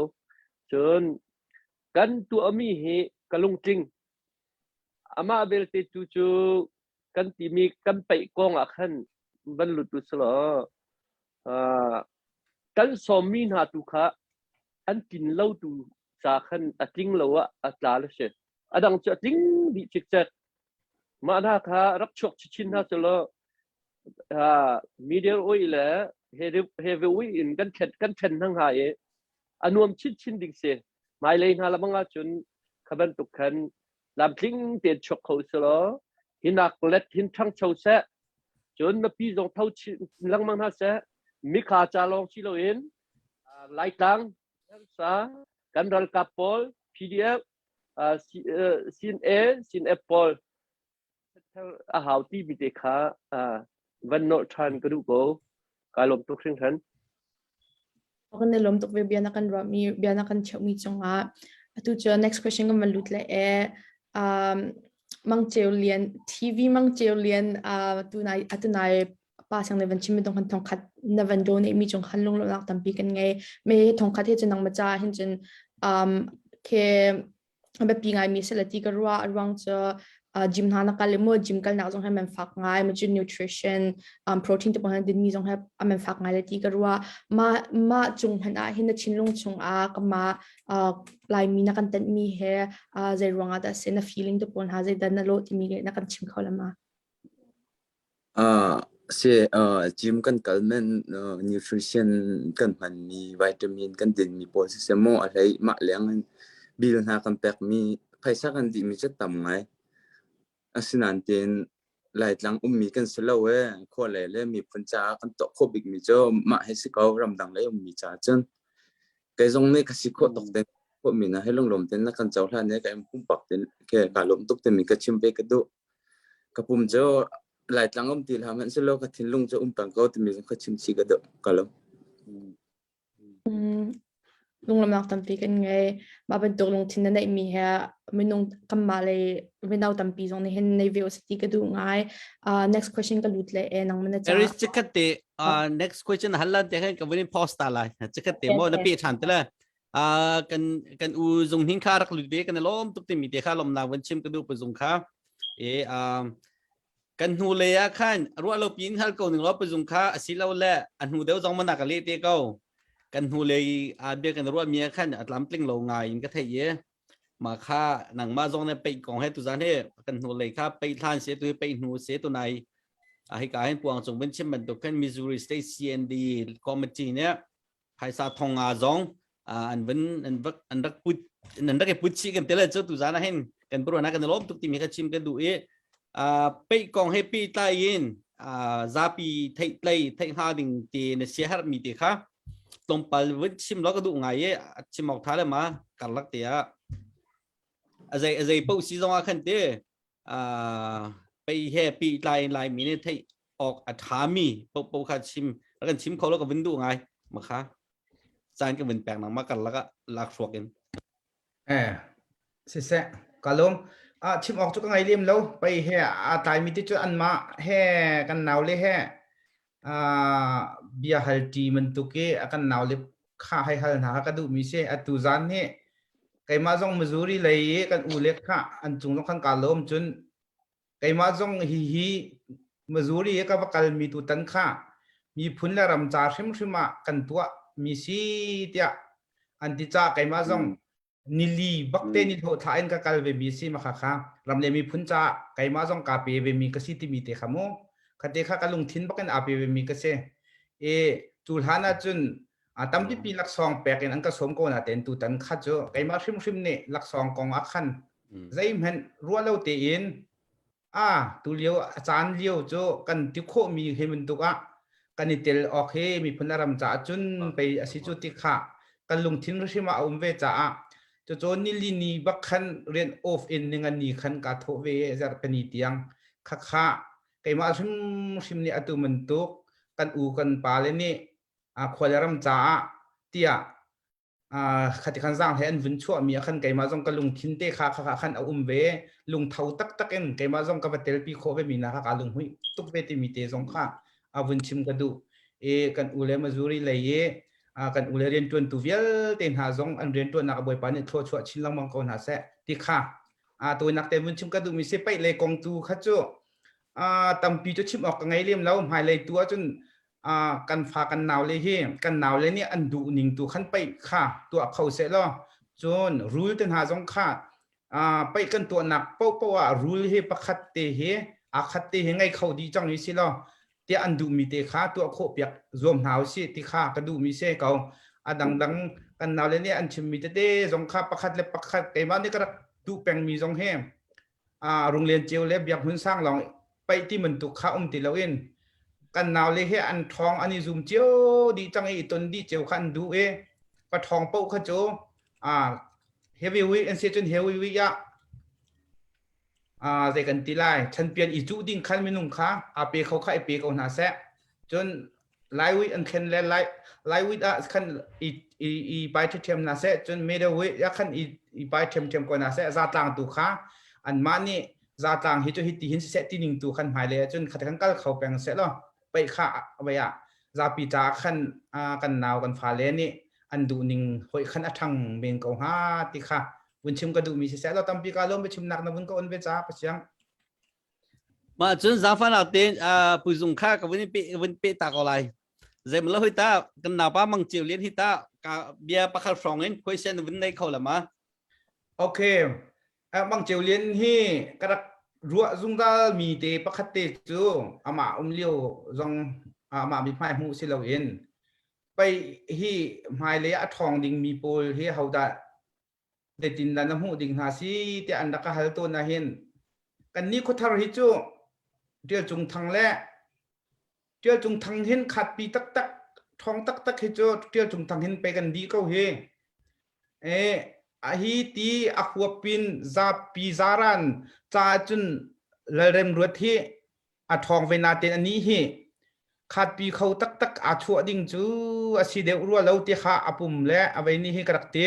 Cun kan tuahmi hi ka lungtling. Amah belte tu cu kan timi kan peih kong ah khan van lut u selaw kan sawmmi hna tu kha an tlin lo tu ca khan a tling lo ah a tla le si. A dang cu a tling dih cikcek. Mah hna kha rak chuak chinchin hna selaw media oi le heavy oi in kan thlen kan thlen hna hnga i a nuam chinchin ding si. Hmailei hna lamang ahcun kha bantuk khan lamtling tein chuak kho selaw hinak let hin ṭhangcho seh. Cun mipi zong tho chin lengmang hna seh. Mikha ca lawng si loin Laitlang, sa kan ralkap pawl PDF CNA, CNF pawl a hau ti mi te kha van nolh ṭhan ka duh ko. Kaa lawm tuk hringhran. Kan i lawm tuk ve bia na kan ruahmi bia na kan cheuhmi cungah. Atu cu next question kan van lut le e Mang Ceu Lian TV Mang Ceu Lian tunai atunai pa sang ne van chim mi dong han thong khat na van donate mi chung khan lunglawmhnak tampi kan ngei. Me thong khat he cun nang ma cha hin cun ke biapi ngaimi si le ti ka ruah. A ruang cu gym hna na kal i mu gym kalnak zong he man fak ngai ma cu nutrition protein te pawl din mi zong he a man fak ngai le ti ka ruah. Ma ma cung hmanh ah hin na thinlung chung ah kama Laimi na kan tanh mi he zei ruang ah dah si na feeling te pawl hna zei dah na lawh timi na kan chim kho lama? Si, gym kan kal men nutrition kan hmanmi vitamin kan dinmi pawl siseh maw a hlei mah leng in bill hna kan pekmi phaisa kan dihmi cu tam ngai. Asinain tiin Laitlang ummi kan si lo ee, khua lei le miphun caah kan tuah khawh bikmi cu mah hi si ko ramdang lei ummi caah cun. Kei zong nih ka si khawh tawk te khawhmi na he lunglawm tein na kan cohlan i ka in pumpak tein ke kaa lawm tuk timi ka chim ve ka duh. Ka pum cu Laitlang um ti hlah hmanhsehlaw ka thinlung cu um peng ko timi zong ka chim chih ka duh. Ka lawm. Lunglawmhnak tampi kan ngei. Mah bantuk lungthin na neihmi he minung kanmah lei mino tampi zong nih hin nei ve usih ti ka duh ngai. Next question ka lut le e nang mana ca. Aris chikhat te next question hal lan te khan ka vun in post ta lai. Chikhat te mo na pe than te le. Kan kan u zung hing kha rak lut ve kan lawm tuk timi te kha lawmnak van chim ka duh pa zung kha. E kan hnu lei ah khan ruah lo piin hal ko ning law pazung kha asilo le a hnu deuh zong mana ka le te ko. Kan hnu lei a bia kan ruah mi ah khan a tlamtling lo ngai in ka theih i ma kha nangmah zong ne peih kong he tuzan he kan hnu lei kha peih hlan se tu peih hnu se tu nai a hi ka hin puang cung bin chim bantuk khan Missouri State CND committee nih phaisa thong nga zong an vun an rak an rak put an rak i put chih kan tele cu tu zan ah hin kan buruana kan lawm tuk timi kha chim kan duh i peih kong he pi tlai in zapi theih tlei theih hnga ding ti na sia har mi te kha tlawmpal vun chim lo ka duh ngai i chim awk tha le ma karlak te ah azei azei po si zong ah khan te pei he pi tlai lai mi ne theih awk a ṭhami popo kha chim kan chim kho lo ka vun duh ngai ma kha caan ka vun pek nang ma karlak ah lak hruak in. Eh, siseh, ka lung. Ah chim awk cu ka ngei lem lo. Pei he aa tlaimi ti cu anmah he kan naule he ah bia hal ṭi bantuk i a kan naule kha hei hal hna kha ka duhmi si. Atu zan hi keimah zong Missouri lei i kan u le kha an cung zong khan kaa lawm cun keimah zong hihi Missouri i ka va kalmi tutan kha miphun le ram ca hrimhrim ah kan tuah mi si tiah an ti caah keimah zong nili bakte ni hlawh thla in ka kal ve mi si ma kha kha ram le miphun caah keimah zong kaa pe ve mi ka si timi te kha mu khate kha ka lungthin bakin aa pe ve mi ka si e cu hlan ah cun a tampi pi laksawng pek in an ka sawm ko na ten tu tan kha cu keimah hrimhrim nih laksawng kong ah khan zeihmanh ruah lo tein a tulio a caan lio cu kan ti khawhmi hi bantuk ah kan i tel awk hi miphun a ram caah cun pei a si cu ti kha kan lungthin hrim ah a um ve caah cucu nili ni bak khan rian off in ningan ni khan ka thawh ve zarhpini tiang khakha keimah hrimhrim nih atu bantuk kan u kan pa le nih khua le ram caah tiah khati khan zang he an vun chuahmi ah khan keimah zong ka lungthin te kha kha khan a um ve lungtho taktak in keimah zong ka va telpi khawh ve mi na kha ka lunghmuih tuk ve timi te zong kha a vun chim ka duh e kan u le Missouri lei i kan u le riantuantu vialte hna zong an riantuannak a Bawipa nih thluachuah chin lengmang ko hna seh ti kha a tawinak te vun chim ka duhmi si paih le kong tu kha cu tampi cu chim awk ka ngei lem lo hmailei tu ahcun kan fa kan nau le hi kan nau le nih an duh ning tu khan paih kha tuah kho seh law cun rul te hna zong kha paih kan tuahnak paohpaoh ah rul hi pakhat te hi aa khat te hi ngei kho dih cang i si law tiah an duhmi te kha tuah khawh piak zuam hna usih ti kha ka duhmi si ko. A dangdang kan naule nih an chimmi tete zong kha pakhat le pakhat keimah nih ka rak duh pengmi zong hi Runglian Ceu le Biak Hmun Sang lawng paih ti bantuk kha um ti loin kan naule hi an ṭhawng an i zum cio dih cang i ton dih cio kha an duh i paṭhawng paoh kha cu heavyweight an si cun heavyweight ah zei kan ti lai chanpian i cuh ding khan minung kha aa pe kho kha i pe ko hna seh cun Laiwit an thlen le lai Laiwit ah khan i i i pai ṭhiamṭhiam hna seh cun Medawit ah khan i i pai ṭhiamṭhiam ko hna seh zatlang tu kha anmah nih zatlang hi cu hiti hin siseh ti ning tu khan hmailei ah cun khat kan kal kho peng seh law paih kha vei ah zapi ca khan kan nau kan fale nih an duh ning hoi khan a ṭhang men ko hnga ti kha vun chim ka duhmi siseh law tampi ka lawm biachimnak na vun ka on ve ca pasiang Mah cun zaangfahnak tein puzung kha ka vun pe vun pe ta ko lai. Zeimalo hi ta kan naupa Mang Ceu Lian hi ta ka bia pakhat hrawng in question vun nei kho la ma. Okay. Mang Ceu Lian hi ka rak ruah zungzal mi te pakhat te cu amah um lio zong amah mi hmai hmuh si loin pei hi hmailei a ṭhawng ding mi pawl hi hodah zeitindah na hmuh ding hna si tiah an rak ka hal tawn ahhin kan ni khuathar hi cu Tial Cung Thang le Tial Cung Thang hin khatpi taktak ṭhawng taktak hi cu Tial Cung Thang hin pei kan dih ko hi e a hi ti a huapin zapi zaran caah cun lalrem ruat hi a ṭhawng ve natein anih hi khatpi kho taktak aa chuah ding cu a si deuh rua lo ti kha a pum le a vei nih hi ka rak ti.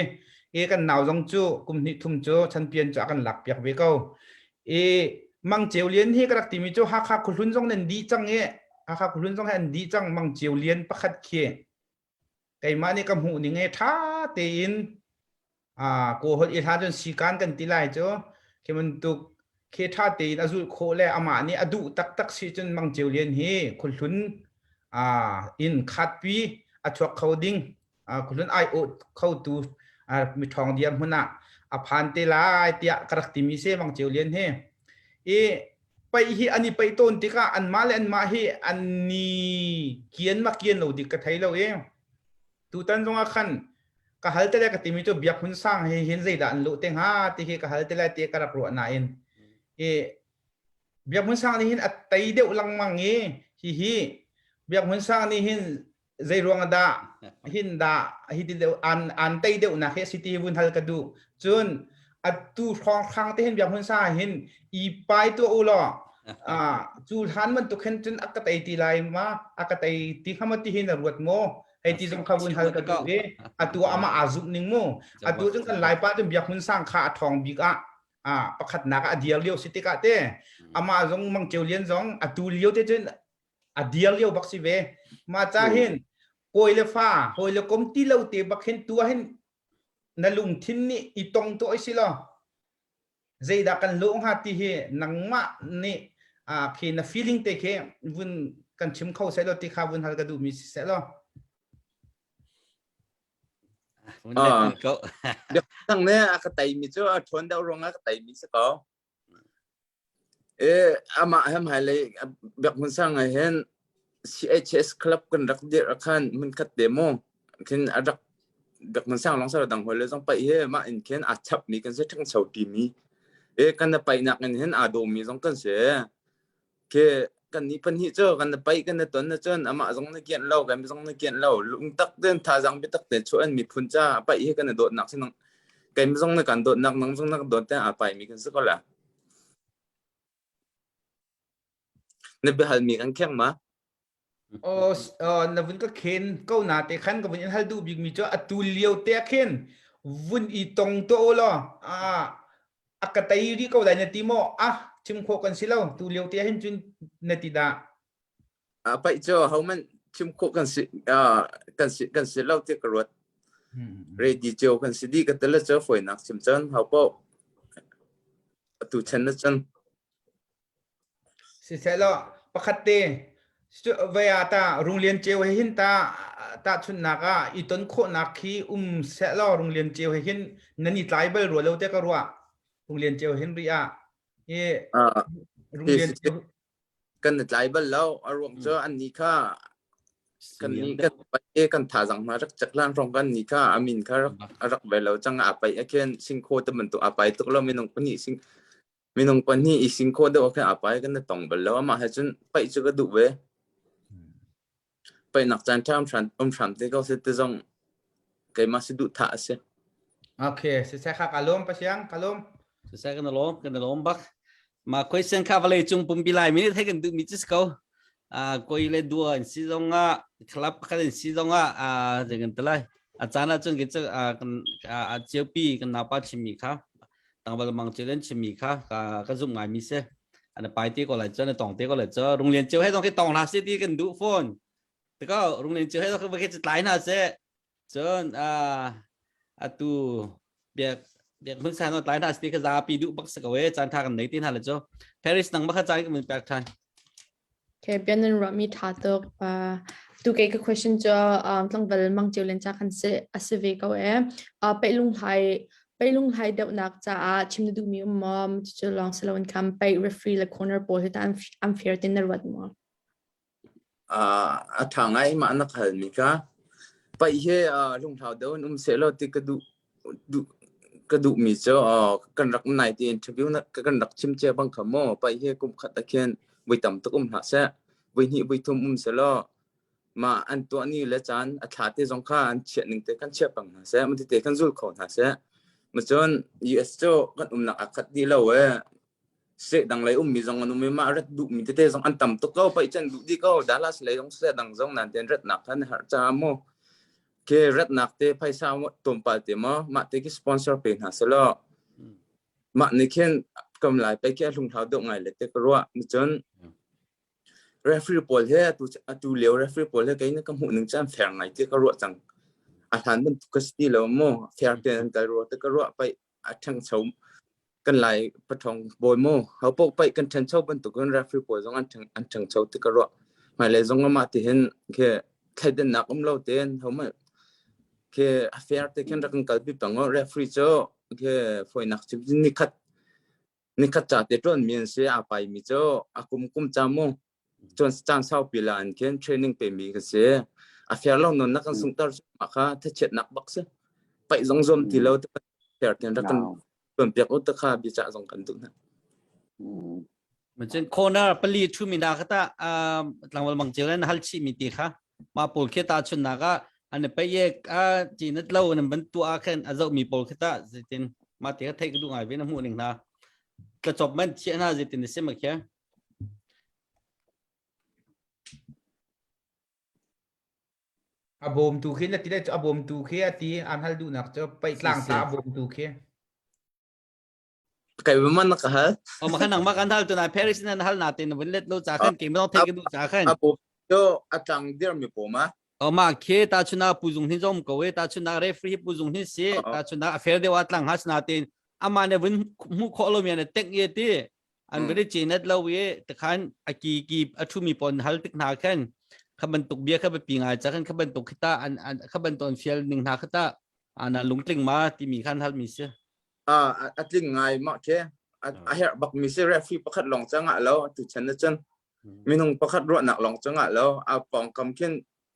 I kan nau zong cu kum hnih thum cu chanpian cu a kan lak piak ve ko. I Mang Ceu Lian hi ka rak timi cu Hakha khuahlun zong nan dih cang i Hakha khuahlun zong hi an dih cang Mang Ceu Lian pakhat khi keimah nih ka hmuh ning i ṭha tein kaw holh i hlan cun sikan kan ti lai cu khi bantuk khi ṭha tein a zulh khawh le amah nih a duh taktak si cun Mang Ceu Lian hi khuahlun inn khatpi a chuak kho ding khuahlun aiawh khotu miṭhawng dirhmun ah a phan te lai tiah ka rak timi si Mang Ceu Lian hi i paih hi an i paih tawn tikah anmah le anmah hi an ni kian ma kian lo dik ka thei lo i tutan zongah khan ka hal te le ka timi cu biak hun sang hi hin zeidah an luh te hnga ti hi ka hal te lai ti ka rak ruah nain i biak hun sang nih hin a tei deuh lengmang i hihi biak hun sang nih hin zei ruang dah hin dah hi ti deuh an an tei deuh nak hi si ti vun hal ka duh cun atu hrawng hrang te hin biak hun sa hin i pai tu u law a cu hlan bantuk hin cun a ka tei ti lai ma a ka tei ti khama ti hin a ruat mo hei ti zong kha vun hal ka duh i atu ama a zumh ning mu atu cun kan laipa cun biak hun sang kha a thong bik ah. A pakhatnak ah a dir lio si tikah te amah zong Mang Ceu Lian zong a tu lio te cun a dir lio bak si ve. Ma ca hin kawi le fa hawi le kom ti lo te bak hin tu ah hin na lungthin nih i tong to si lo zeidah kan lawh hnga ti hi nangmah nih khi na feeling te khi vun kan chim kho seh law ti kha vun hal ka duhmi si seh law. Biakang ne a ka teimi cu a ṭhawn deuh ruangah ka teimi si ko. E amah hem hmailei Biak Hmun Sang ah hin CHS club kan rak dirh ah khan hmunkhat te mu khin a rak Biak Hmun Sang lawng dang hawi le zong paih hi mah in khin aa chapmi kan si ṭhangcho ṭimi e kan na paihnak in hin aa dawmi zong kan si. Khi kan nih pahnih cu kan na paih kan na ton na cun amah zong na kianh lo kan zong na kianh lo lungtak ten thazaang biatak te chuah in miphun ca paih hi kan na dawtnak si nang kai zong na kan dawtnak nang zong na kan dawt te aa pai mi kan si ko la na biahal mi kan kheng ma Oh, na vun ka khen ko na te khan ka vun in hal duh bik mi cu atu lio te khin vun i tong to lo a a ka tei rih ko lai na ti maw ah chim khawh kan si lo tu lio te hin cun na ti dah a paih cu hohmanh chim khawh kan si kan si kan si lo ti ka ruat ready cio kan si di ka tel cu fawinak chim cun ho paoh atu chen na cun Siseh pakhat te vei ah ta Runglian Ceu he hin ta tahchunhnak ah i ton khawhnak khi um sehlaw Runglian Ceu he hin nan i tlai bal rua lo te ka ruah. Runglian Ceu hin rih ah hi Runglian Ceu kan i tlai bal lo a ruang cu an ni kha kan ni kan pai kan thazang hna rak cek lan rong kan ni kha amin kha rak rak ve lo cang a pai a khen singkho te bantuk a pai tuk lo minung pahnih sing Minung pahnih i sing khawh deuh ah khin aa pai kan i tong bal lo. Amah he cun paih cu ka duh ve. Paihnak caan ṭha um hram, um hram te ko seh ti zong keimah si duh thah a si. Okay, siseh kha ka lawm pasiang, ka lawm. Siseh kan lawm, kan lawm bak. Ma question kha vawlei cung pumpi lai mi nih thei kan duh mi cu si ko. Ah koi le dua an si zong ah club pakhat an si zong ah ah zei kan ti lai. A caan ah cun kan kan a ciopi kan naupa chimmi kha tangval mang ceu an chimmi kha ka ka zumh ngaimi si an pai te ko lai cu an tong te ko lai cu runglian ceu he zong khi tong hna se ti kan duh fawn tiko runglian ceu he zong khi khi tlai hna se cun atu biak biak hmun san tlai hna se ti kha zapi duh bak se ko e caan tha kan nei ti hna le cu Paris nang ma kha caan kan mun pek than Okay, bia nan ruahmi ṭha tuk. Uh, tu kei ka question cu um, tlangval Mang Ceu Len ca khan si a si ve ko e. Uh, peih peilunghlai deuhnak caah chim na duhmi um maw? Cucu lawng si loin khan peih referee le corner pawl hi tah an, an fair tin na ruat maw? Uh, a ṭha ngai mah na halmi kha. Paih hi uh, lunghlau deuh in um sehlaw ti ka duh duh ka duhmi cu kan rak nai ti interview na kan rak chim cia bang kha maw paih hi kum khat ah khin voi tam tuk um hlah seh voi hnih voi thum um selaw mah an tuah ni le caan a thla te zong kha an chiah ning te kan chiah pang hna seh mati te kan zul kho hna seh macun US cu kan umnak a khat dih lo e seh dang lei ummi zong an um i mah rat duhmi tete zong an tam tuk ko paih can duh dih ko Dallas lei zong seh dang zong nan ten ratnak khan har cha mu ke ratnak te phaisa tlawmpal te maw mah te khi sponsor pe hna selaw mah nih khin kam lai pe khi a hlunghlau deuh ngai le te ka ruah cun referee pawl he atu atu lio referee pawl he kei na ka hmuh ning chan fair ngai te ka ruah cang a hlan bantuk ka si ti lo mu fair te an kal rua te ka ruah pai a ṭhangcho kan lai paṭhawng bawi mu ho paoh paih kan ṭhancho bantukin referee pawl zong an an ṭhangcho ti ka ruah hmailei zong amah ti hin khi thleidannak um lo tein ho mah khi a fair te khin rak kan kalpi peng u referee cu khi fawinak cu nikhat nikhat ca te ṭuan mi an si aa pai mi cu a kum kum ca mu cun caan saupi la an khin training pe mi ka si a fair lo non na kan sungter ma kha thachiatnak bak si paih zong zuam ti lo te fair ten rak kan tuan piak u te kha bica zong kan duh na Macun corner pali thu mi na kha ta tlangwal mang ceu nan hal chi mi ti kha ma pawl khi ta chun nak ah an pe ye a chi nat lo nan ban tu a khan a zo mi pawl khi ta zeitin ma ti kha thei ka du ngai ve na hmu ning na tla chop man chi na zeitin se ma khe A bawmtu khi na ti le a bawmtu khi a ti an hal duhnak cu peihtlang ta a bawmtu khi. Kai man na ka hal. O ma khan nang ma kan hal tu na Paris nan hal na te na vun let lo cha khan ke ma thei ke du cha khan. A po to atang dir mi po ma. O ma khe ta chuna pu zung hin zom ko we ta chuna referee pu zung hin si ta chuna a fair dewa tlang has na tin ama ne vun mu kho lo mi ne tek ye ti an vun chi net lo we te khan a ki ki a thu mi pon hal tik na khan kha bantuk bia kha pi ngai cha khan kha bantuk khita an kha banton fial ning na khata ana lungtling ma ti mi khan hal mi si. A tling ngai ma khe a herh bak mi si referee pakhat long changa lo tu chan na chan minung pakhat ruahnak lawng cungah lo a pawngkam khin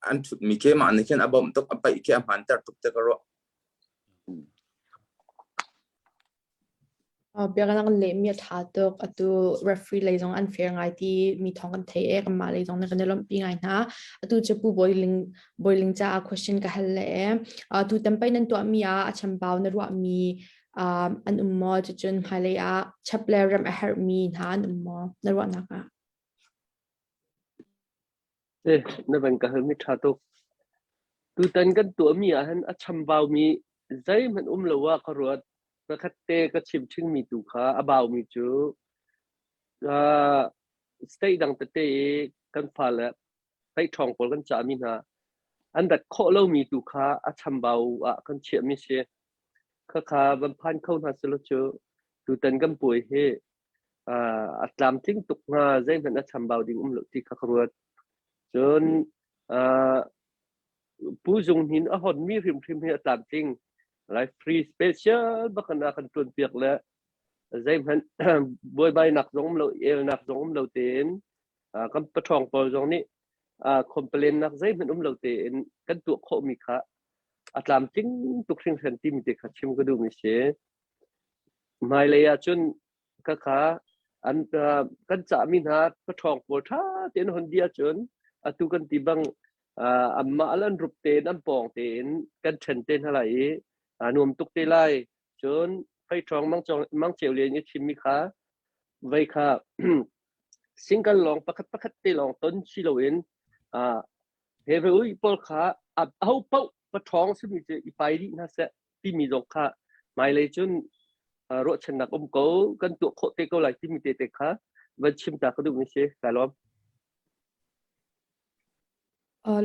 an ṭhutmi khi mah nih khin a bawmh tuk a paih khi a hmanter tuk te ka ruah. Biaknak lehmi a ṭha tuk. Atu referee lei zong an fair ngai ti mi thawng kan thei e kanmah lei zong nih kan i lawmhpi ngai hna. Atu cu Pu Bawiling Bawiling caah question ka hal le e. Tu tampai nan tuahmi ah a chambau na ruahmi an um maw? Cucun hmailei ah chap le remh a herhmi hna an um maw? Na ruahnak ah? Eh, na van ka halmi ṭha tuk. Tutan kan tuahmi ah hin a chambaumi zeihmanh um lo ah ka ruat. Pakhat te ka chim ṭhingmi tu kha a baumi cu uh, state dang tete i kan fale paihṭhawng pawl kan cahmi hna an rat khawh lomi tu kha a chambau ah kan chiahmi si. Khakha van phan kho hna selaw cu tutan kan puai hi a tlamtling tuk hnga zeihmanh a chambau ding um lo ti kha ka ruat. Cun Pu Zung Hnin a honmi hrimhrim hi a tlamtling. Lai free special bakan a kan tuanpiak le zeihmanh buaibainak zong um lo elnak zong um lo tein kan paṭhawng pawl zong nih complain nak zeihmanh um lo tein kan tuah khawhmi kha a tlamtling tuk hringhran timi te kha chim ka duhmi si. Hmailei ahcun khakha an kan cahmi hna paṭhawng pawl ṭha tein hon dih ahcun atu kan ti bang anmah le an rup tein an pawng tein kan ṭhen te hna lai i aa nuam tuk te lai. Cun feiṭhawng Mang Ceu Lian i chimmi kha vei kha single lawng pakhat pakhat te lawng ton si loin he ve ui pawl kha aho paoh paṭhawng simi cu i pai dih hna seh timi zong kha hmailei cun ruahchannak um ko kan tuah khawh te ko lai timi te te kha van chim ta ka duhmi si ka lawm.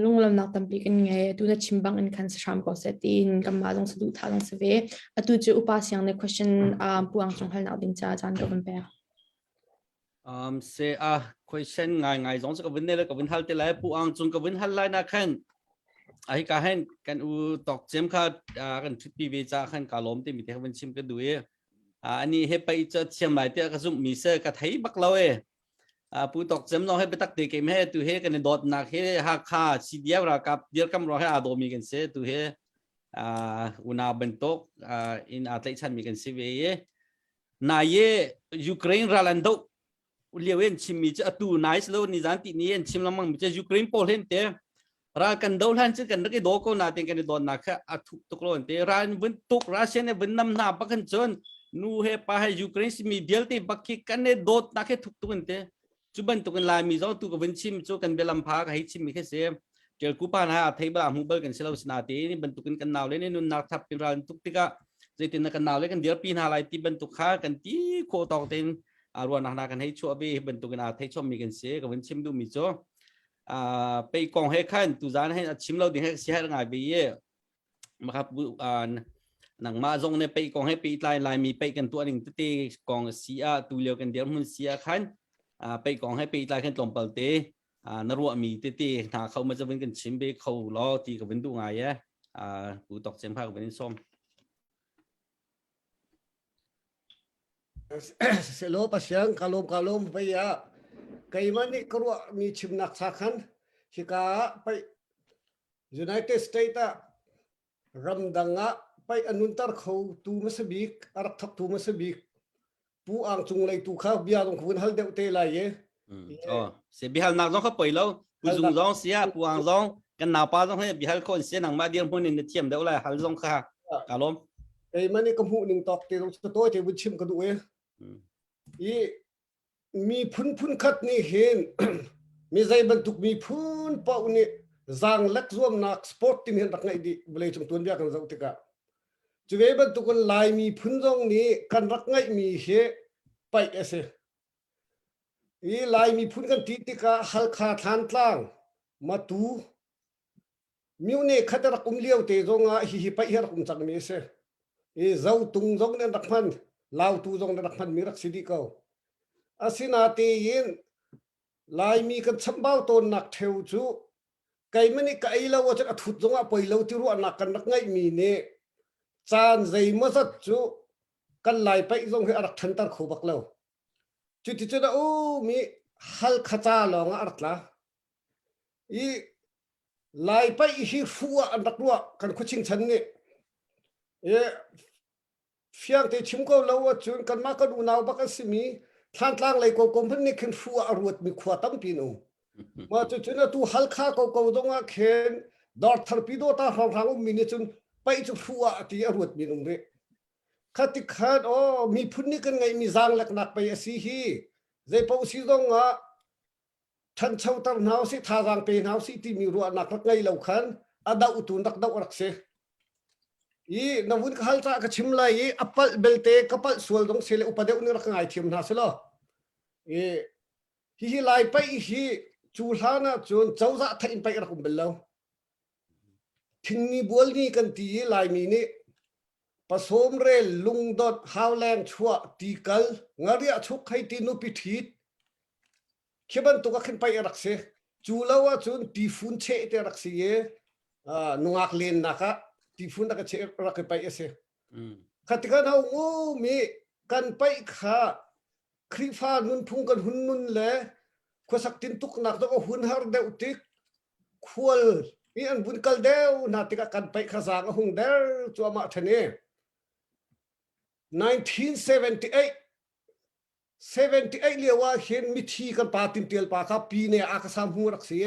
Lunglamnak tampi kan ngei. Atu na chim bang in khan si hram ko seh tiin kanmah zong saduhthah zong si ve. Atu cu upa siang nih question puang cung halnak ding ca caan ka van pek. Um, se a question ngai ngai zong ka vun ne le ka vun hal te lai pu ang cung ka vun hal lai na khan a hi ka hen kan u tok chem kha kan thut pi ve cha khan ka lom te mi te vun chim ka du e ani he pai cha thiam lai te ka zum mi se ka thei bak lo e pu tok chem no he betak te ke me tu he kan dot nak he ha kha CDF ra kap dir kam ro he a do mi kan se tu he una bantuk in a tlaih chan mi kan si ve e Na ye Ukraine ral an doh lio in chimmi cu atu nai lo ni zan ti ni an chim lengmang mi cu Ukraine pawl hin te ral kan do hlan cu kan rak i do ko na ten kan i don na kha a thuk tuk lo an te ral vun tuk Russia ne vun nam hna bak han cun nu he pa he Ukraine simi vialte bak khi kan i dawt nak he thuk tuk an te Cu bantukin Laimi zong tu ka vun chim cu kan bialam pha ka hei chimmi khi si. Ṭial kupa hna a thei bal a hmu bal kan si lo sinain bantukin kan naule nih nunnak thap in ral tuk tikah zeitin kan naule kan dirpi hna lai ti bantuk kha kan ti khawh tawk tein ruahnak hna kan hei chuah ve bantukin aa thei chommi kan si ka vun chim duhmi cu pei kong he khan tuzan he a chim lo ding he si har ngai ve i nangmah zong nih pei kong he pehtlai Laimi pei kan tuah ning tete kong si ah tu lio kan dirhmun si ah khan pei kong he pehtlai khan tlawmpal te na ruahmi tete hna kho ma vun kan chim ve kho law ti ka vun duh ngai e pu tok cem kha ka vun in sawm Selo pasiang kalom kalom vai ah keimah nih ka ruahmi chimnak cha khan hika ah pei United States ah ramdang ah paih a nunter kho tu hmasa bik a rak thawktu hmasa bik Pu Ang Cung lei tu kha bia zong vun hal deuh te lai i. Oh, se bihalnak zong kha poi lo. Pu Zung zong sia Pu Ang zong kan naupa zong he bihal khon sia nangmah dir hmun in na thiam deuh lai hal zong kha ka lawm. Ei mani ka hmuh ning tok te zong to te vun chim ka duh e. I miphun phunkhat nih hin mi zei bantuk miphun paoh nih zaanglek zuamnak sport timi hin rak ngeih dih vawleicung tuanbia kan zoh tikah. Cu ve bantukin Laimi phun zong nih kan rak ngeihmi hi paih a si. I Lai miphun kan ti tikah Halkha Thlantlang, Matu, Myone khat a rak um lio te zongah hihi paih hi a rak um cangmi a si. I Zotung zong nih an rak hman, Lautu zong nih an rak hmanmi rak si dih ko. Asinatein Laimi kan chambau tawnnak ṭheu cu keimah nih ka ei lo ahcun a thut zongah poi lo ti ruahnak kan rak ngeihmi nih caan zeimawzat cu kan Lai paih zong hi a rak ṭhanter kho bak lo. Cuticun a um i Halkha ca lawng ah a rak tla. I Lai paih hi hruh ah an rak ruah kan khuaching chan nih. I fiang te chim ko lo ahcun kanmah kan unau bak an simi Thlantlang lei ko ko hmanh nih khin hruh ah a ruatmi khua tampi an um. Mah cucun atu Halkha ko ko zong ah khin Dawrtharpi dawta hrawnghrang ummi nih cun paih cu hruh ah a ti a ruatmi an um rih. Khati khan aw miphun nih kan ngeihmi zaangleknak pei a si hi zeipaoh si zong ah ṭhanchoter hna usih thazaang pe hna usih timi ruahnak rak ngei lo khan a dohtu rak doh rak si. I na vun ka hal caah ka chim lai i a palh belte ka palh sual dong se le upa deuh nih rak ngai thiam hna si law. I hihi lai paih hi cu hlan ah cun cozah theih in paih rak um bal lo. Thingni bual ni kan ti i Laimi nih pasawmrel lungdot hauleng chuah tikal ngariah chuk hei ti nupi ṭhit khi bantuk ah khin paih a rak si. Cu lo ahcun tifun cheh te rak si i nungak lennak ah tifun rak i cheh rak i paih a si. Kha tikah na um i kan paih kha Khrihfa nunphung kan hun nun le khuasak tintuknak zong a hun har deuh tik khual i an vun kal deuh hna tikah kan paih kha zaang a hung der cuahmah ṭhan i 1978 78 lio ah hin mithi kan pa tintial pa kha pi ne a ka sam hu rak si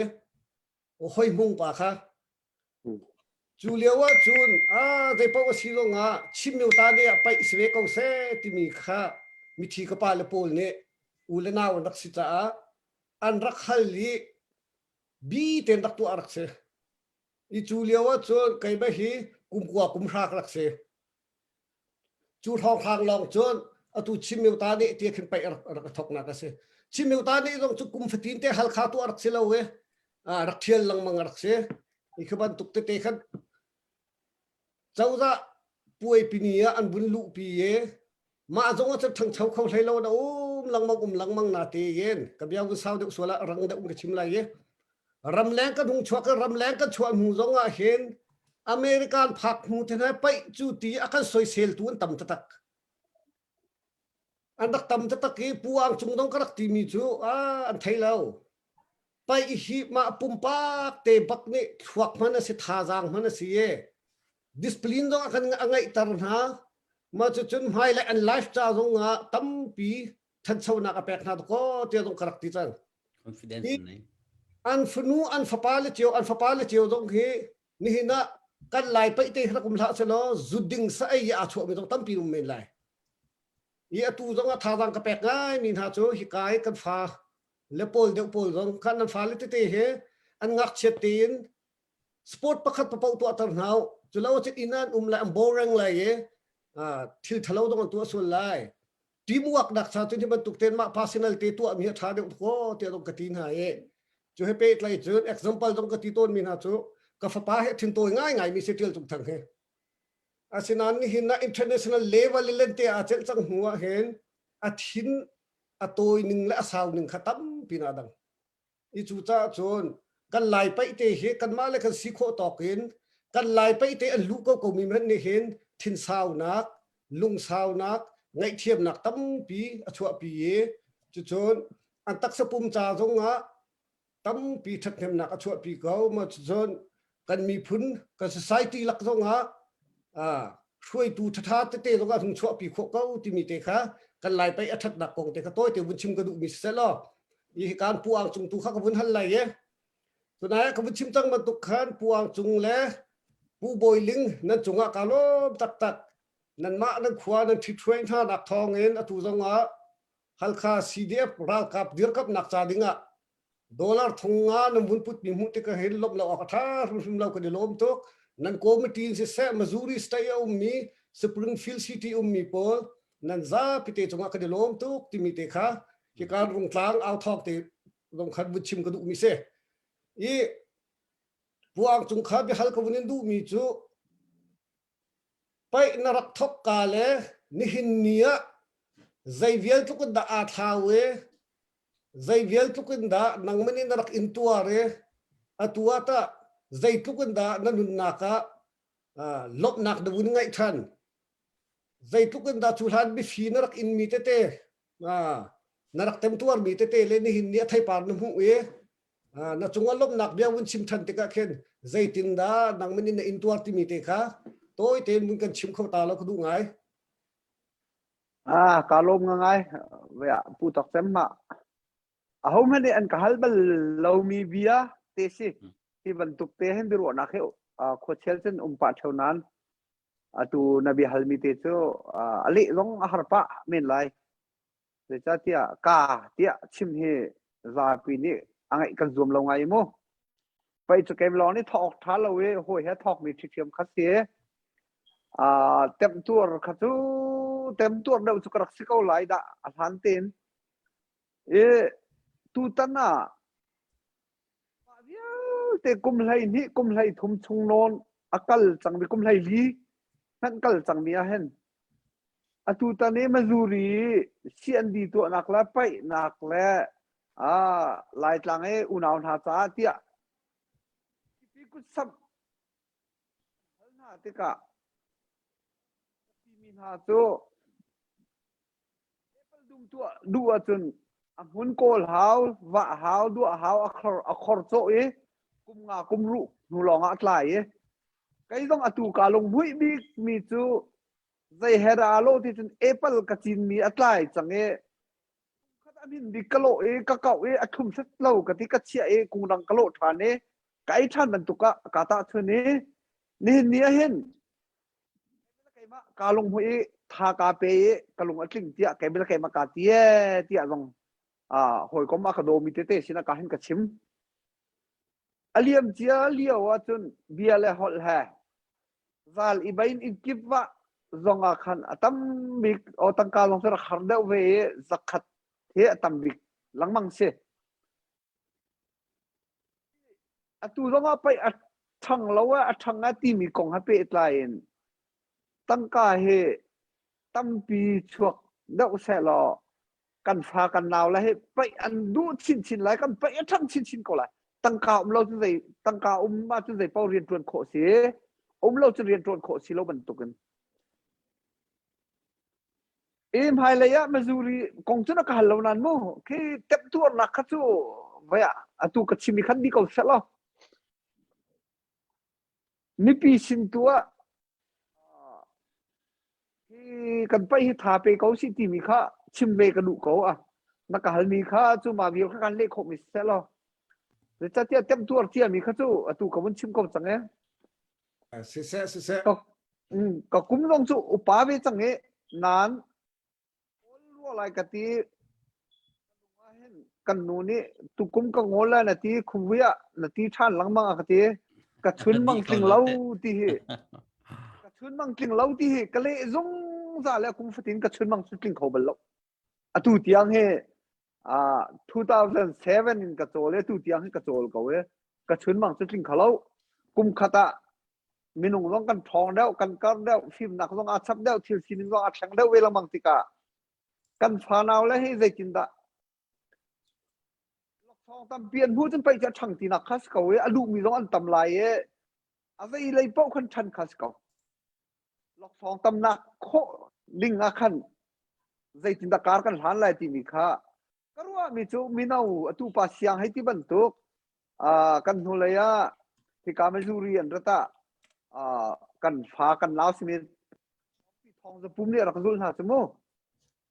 hoi hmung pa kha cu lio ah cun a zeipaoh a si zong ah Chin myo ta ne ah paih si ve ko seh timi kha mithi ka pa le pawl nih u le nau an rak si caah an rak hal i bi ten rak tuah rak si i cu lio ah cun keimah hi kum kua kum hra ka rak si Cu hrawnghrang lawng cun atu Chin Myota nih ti khin paih rak rak thoknak a si. Chin Myota nih zong cu kum fatin te Halkha tu a rak si lo i rak thial lengmang a rak si. Hi khi bantuk tete khan cozah puai pini ah an vun luhpi i mah zong ah cun ṭhangcho kho hlei lo na um lengmang um lengmang na tein ka bia vun sau deuh sual ah rang deuh ka chim lai i ramleng kan hung chuak ramleng kan chuah hnu zong ah hin American phak hnu te hna paih cu ti a kan soisel tu an tam taktak an rak tam taktak i pu ang cung dong ka rak timi cu an thei lo paih hi mah pumpak te bak nih thluak hman a si thazaang hman a si e discipline zong a kan a ngeihter hna mah cu cun hmai le an life ca zong ah tampi thanchonak a pek hna ko tiah zong ka rak ti cang confidence nei an fanu an fapa le cio an fapa le cio zong hi nihin ah kan lai paih te rak um hlah selaw zuding sa ei aa chuah mi zong tampi um men lai i atu zong ah thazaang ka pek ngai mi hna cu hika i kan fa le pawl deuh pawl zong khan an fa le tete he an ngakchiat tein sport pakhat papoh tuahter hna u cu lo cun inn an um lai an boring lai i thil thalo dong an tuah sual lai teamwork nak cha cun hi bantuk ten mah personal te tuah mi a tha deuh ko tiah dong ka ti hna i cu he pehtlai cun example dong ka ti tawn mi hna cu ka fapa he thin tawi ngai ngai mi si tial tuk thang he asinain nihin na international level in lente a celh cang hnu ah hin a thin a tawi ning le a sau ning kha tampi na dang I cu caah cun kan lai paih te hi kanmah le kan si khawh tawk in kan lai paih te an luh ko ko mi hmanh nih hin thinsaunak, lungsaunak, ngaihthiamnak tampi a chuahpi i cucun an taksa pum ca zong ah tampi ṭhathnemnak a chuahpi ko. Ma cucun kan miphun kan society lak zong ah hruaitu ṭhaṭha tete zong ah hung chuahpi khawh ko timi te kha kan lai paih a ṭhatnak kong te kha tawite vun chim ka duhmi siseh law hi kan pu ang cung tu kha ka vun hal lai i tunai ka vun chim cang bantuk khan pu ang cung le pu bawi ling nan cungah ka lawm taktak nanmah nan khua nan ṭhithruai hna nak thawng in atu zong ah Halkha CDF ralkap dirkamnak ca dingah dollar thong nga nan vun put mi hmuh tikah hin lawmh lo awk a ṭha hrimhrim lo kan i lawm tuk nan committee in siseh Missouri state a ummi. Springfield City ummi pawl nan zapi te cungah kan i lawm tuk timi te kha hika Rungtlang au thawk te zong khan vun chim ka duhmi si. I puang cung kha biahal ka vun in duhmi cu paih na rak thok ka le nihin ni ah zei vial tluk in dah aa thlau i zei vial tluk in dah nangmah nih na rak in tuar i atu ah tah zeitluk in dah na nunnak ah lawmhnak na vun ngaih ṭhan zeitluk in dah cu hlan biafi na rak inmi tete na rak temtuarmi tete le nihin ni a theipar na hmuh i na cungah lawmhnak bia vun chim ṭhan tikah khin zeitin dah nangmah nih na intuar timi te kha tawi tein vun kan chim kho ta lo ka duh ngai. Ah, ka lawm ngai. Pu Tok Cem ma. Aho hmanh nih an ka hal bal lomi bia te si. Hi bantuk te hin biaruahnak hi khuachel cun um pah ṭheo nain atu na bia halmi te cu a leh zong a har pah men lai. Zeicahtiah ka tiah chim hi zapi nih a ngaih kan zuam lo ngai mu. Pei cu keim lawng nih thawk ṭha lo i hawi he thawkmi ṭhiṭhiam kha si. Uh, temtuar kha cu temtuar deuh cu ka rak si ko lai dah a hlan tein. I tutan ah mah vialte kum 12 kum 13 chung nawn a kal cangmi kum 14 hmanh kal cangmi ah hin Atutan i Missouri CND tuahnak le paihnak le ah Laitlang i unau hna caah tiah mipi kutsamh hal hna tikah timi hna cu Apple dum tuah duh ahcun a hmun kawl hau, vah hau, duah hau, a khor a khor cawh i kum nga kum ruh hnu lawng ah a tlai i kei zong atu kaa lunghmuih bik mi cu zei he dah aa lawh ti cun apple ka cinmi a tlai cang i khat a hmin bik ka lawh i ka kauh i a thlum set lo ka ti ka chiah i kung dang ka lawh ṭhan i ka ei ṭhan bantuk ah ka tahchun i nihin ni ah hin keimah kaa lunghmuih i tha kaa pe i ka lung a tling tiah keimah keimah kaa ti ee tiah zong hawikom a ka dawmi tete sinah ka hin ka chim a liam cia lio ahcun bia le holh he Zal i bain in kip va zong ah khan a tam bik o tangka zong cu rak har deuh ve i zakhat he a tam bik lengmang si. Atu zong ah pei a ṭhang lo ah a ṭhang a timi kong he pehtlai in tangka hi tampi chuak deuh sehlaw kan fa kan nau le hi paih an duh chinchin lai kan paih a ṭhang chinchin ko lai tangka um lo cu zei tangka um ah cun zei paoh rian ṭuan khawh si um lo cun rian ṭuan khawh si lo bantukin i hmailei ah Missouri kong cu na ka hal lo nan mu khi temtuarnak kha cu vai ah atu ka chim i khan di ko seh law mipi sin tu ah Hi kan paih hi tha pe ko si timi kha chim ve ka duh ko a. Na ka halmi kha cu ma vial kha kan leh khawhmi siseh law. Zeicahtiah temtuar ciami kha cu atu ka vun chim ko cang e. Siseh siseh. Ka, mm, ka kum zong cu upa ve cang i nan Ngawl rua lai ka ti. Kan nu nih tukum ka ngawl lai na ti khumvui ah na ti ṭhan lengmang a ka ti. Ka chun mang tling lo ti hi. Ka chun mang tling lo ti hi ka leh zungzal le kum fatin ka chun mang cu tling kho bal lo. Atu tiang hi uh, 2007 in ka cawl i atu tiang hi ka cawl ko i ka chun mang cu tling kho lo. Kum khat ah minung zong kan ṭhawng deuh, kan kar deuh, fimnak zong aa chap deuh, thil sining zong aa thleng deuh ve lengmang tikah kan fanau le hi zeitindah laksawng tampi an hmuh cun pei cu a ṭhang tinak kha si ko i a duhmi zong an tam lai i a zei lei paoh khan ṭhan kha si ko. Laksawng tamnak khawh ding ah khan zeitindah kar kan hlan lai timi kha ka ruahmi cu mino atu pa siang hei ti bantuk kan hnulei ah hika Missouri an rat ah kan fa kan nau simi thong zapum nih rak zul hna cu mu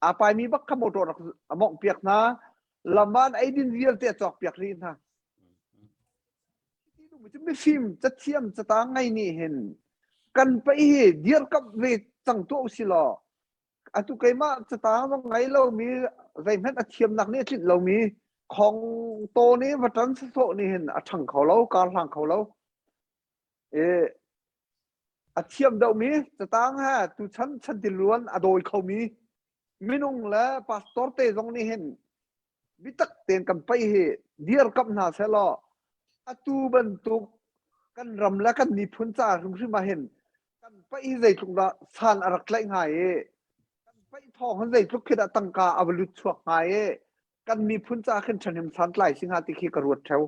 a paimi bak kha motor rak a mongh piak hna laman eidin vialte a cawk piak rih hna mifim cathiam catang ngei nih hin kan paih hi dirkamh ve cang tuah usih law Atu keimah catang zong ngei lomi zeihmanh a thiamnak nih a tlinh lomi khong taw nih va ṭan sawsawh nih hin a ṭhang kho lo, kar hlang kho lo. I A thiam deuhmi catang he tuchan chantiluan a dawi khomi minung le pastor te zong nih hin biatak tein kan paih hi dirkamh hna sehlaw atu bantuk kan ram le kan miphun ca hrimhrim ah hin kan paih hi zeitluk dah san a rak tlaih hnga i kan paih thawng hin zeitluk khi dah tangka a va lut chuak hnga i kan miphun ca khin ṭhahnem santlai si hnga ti khi ka ruat ṭheo.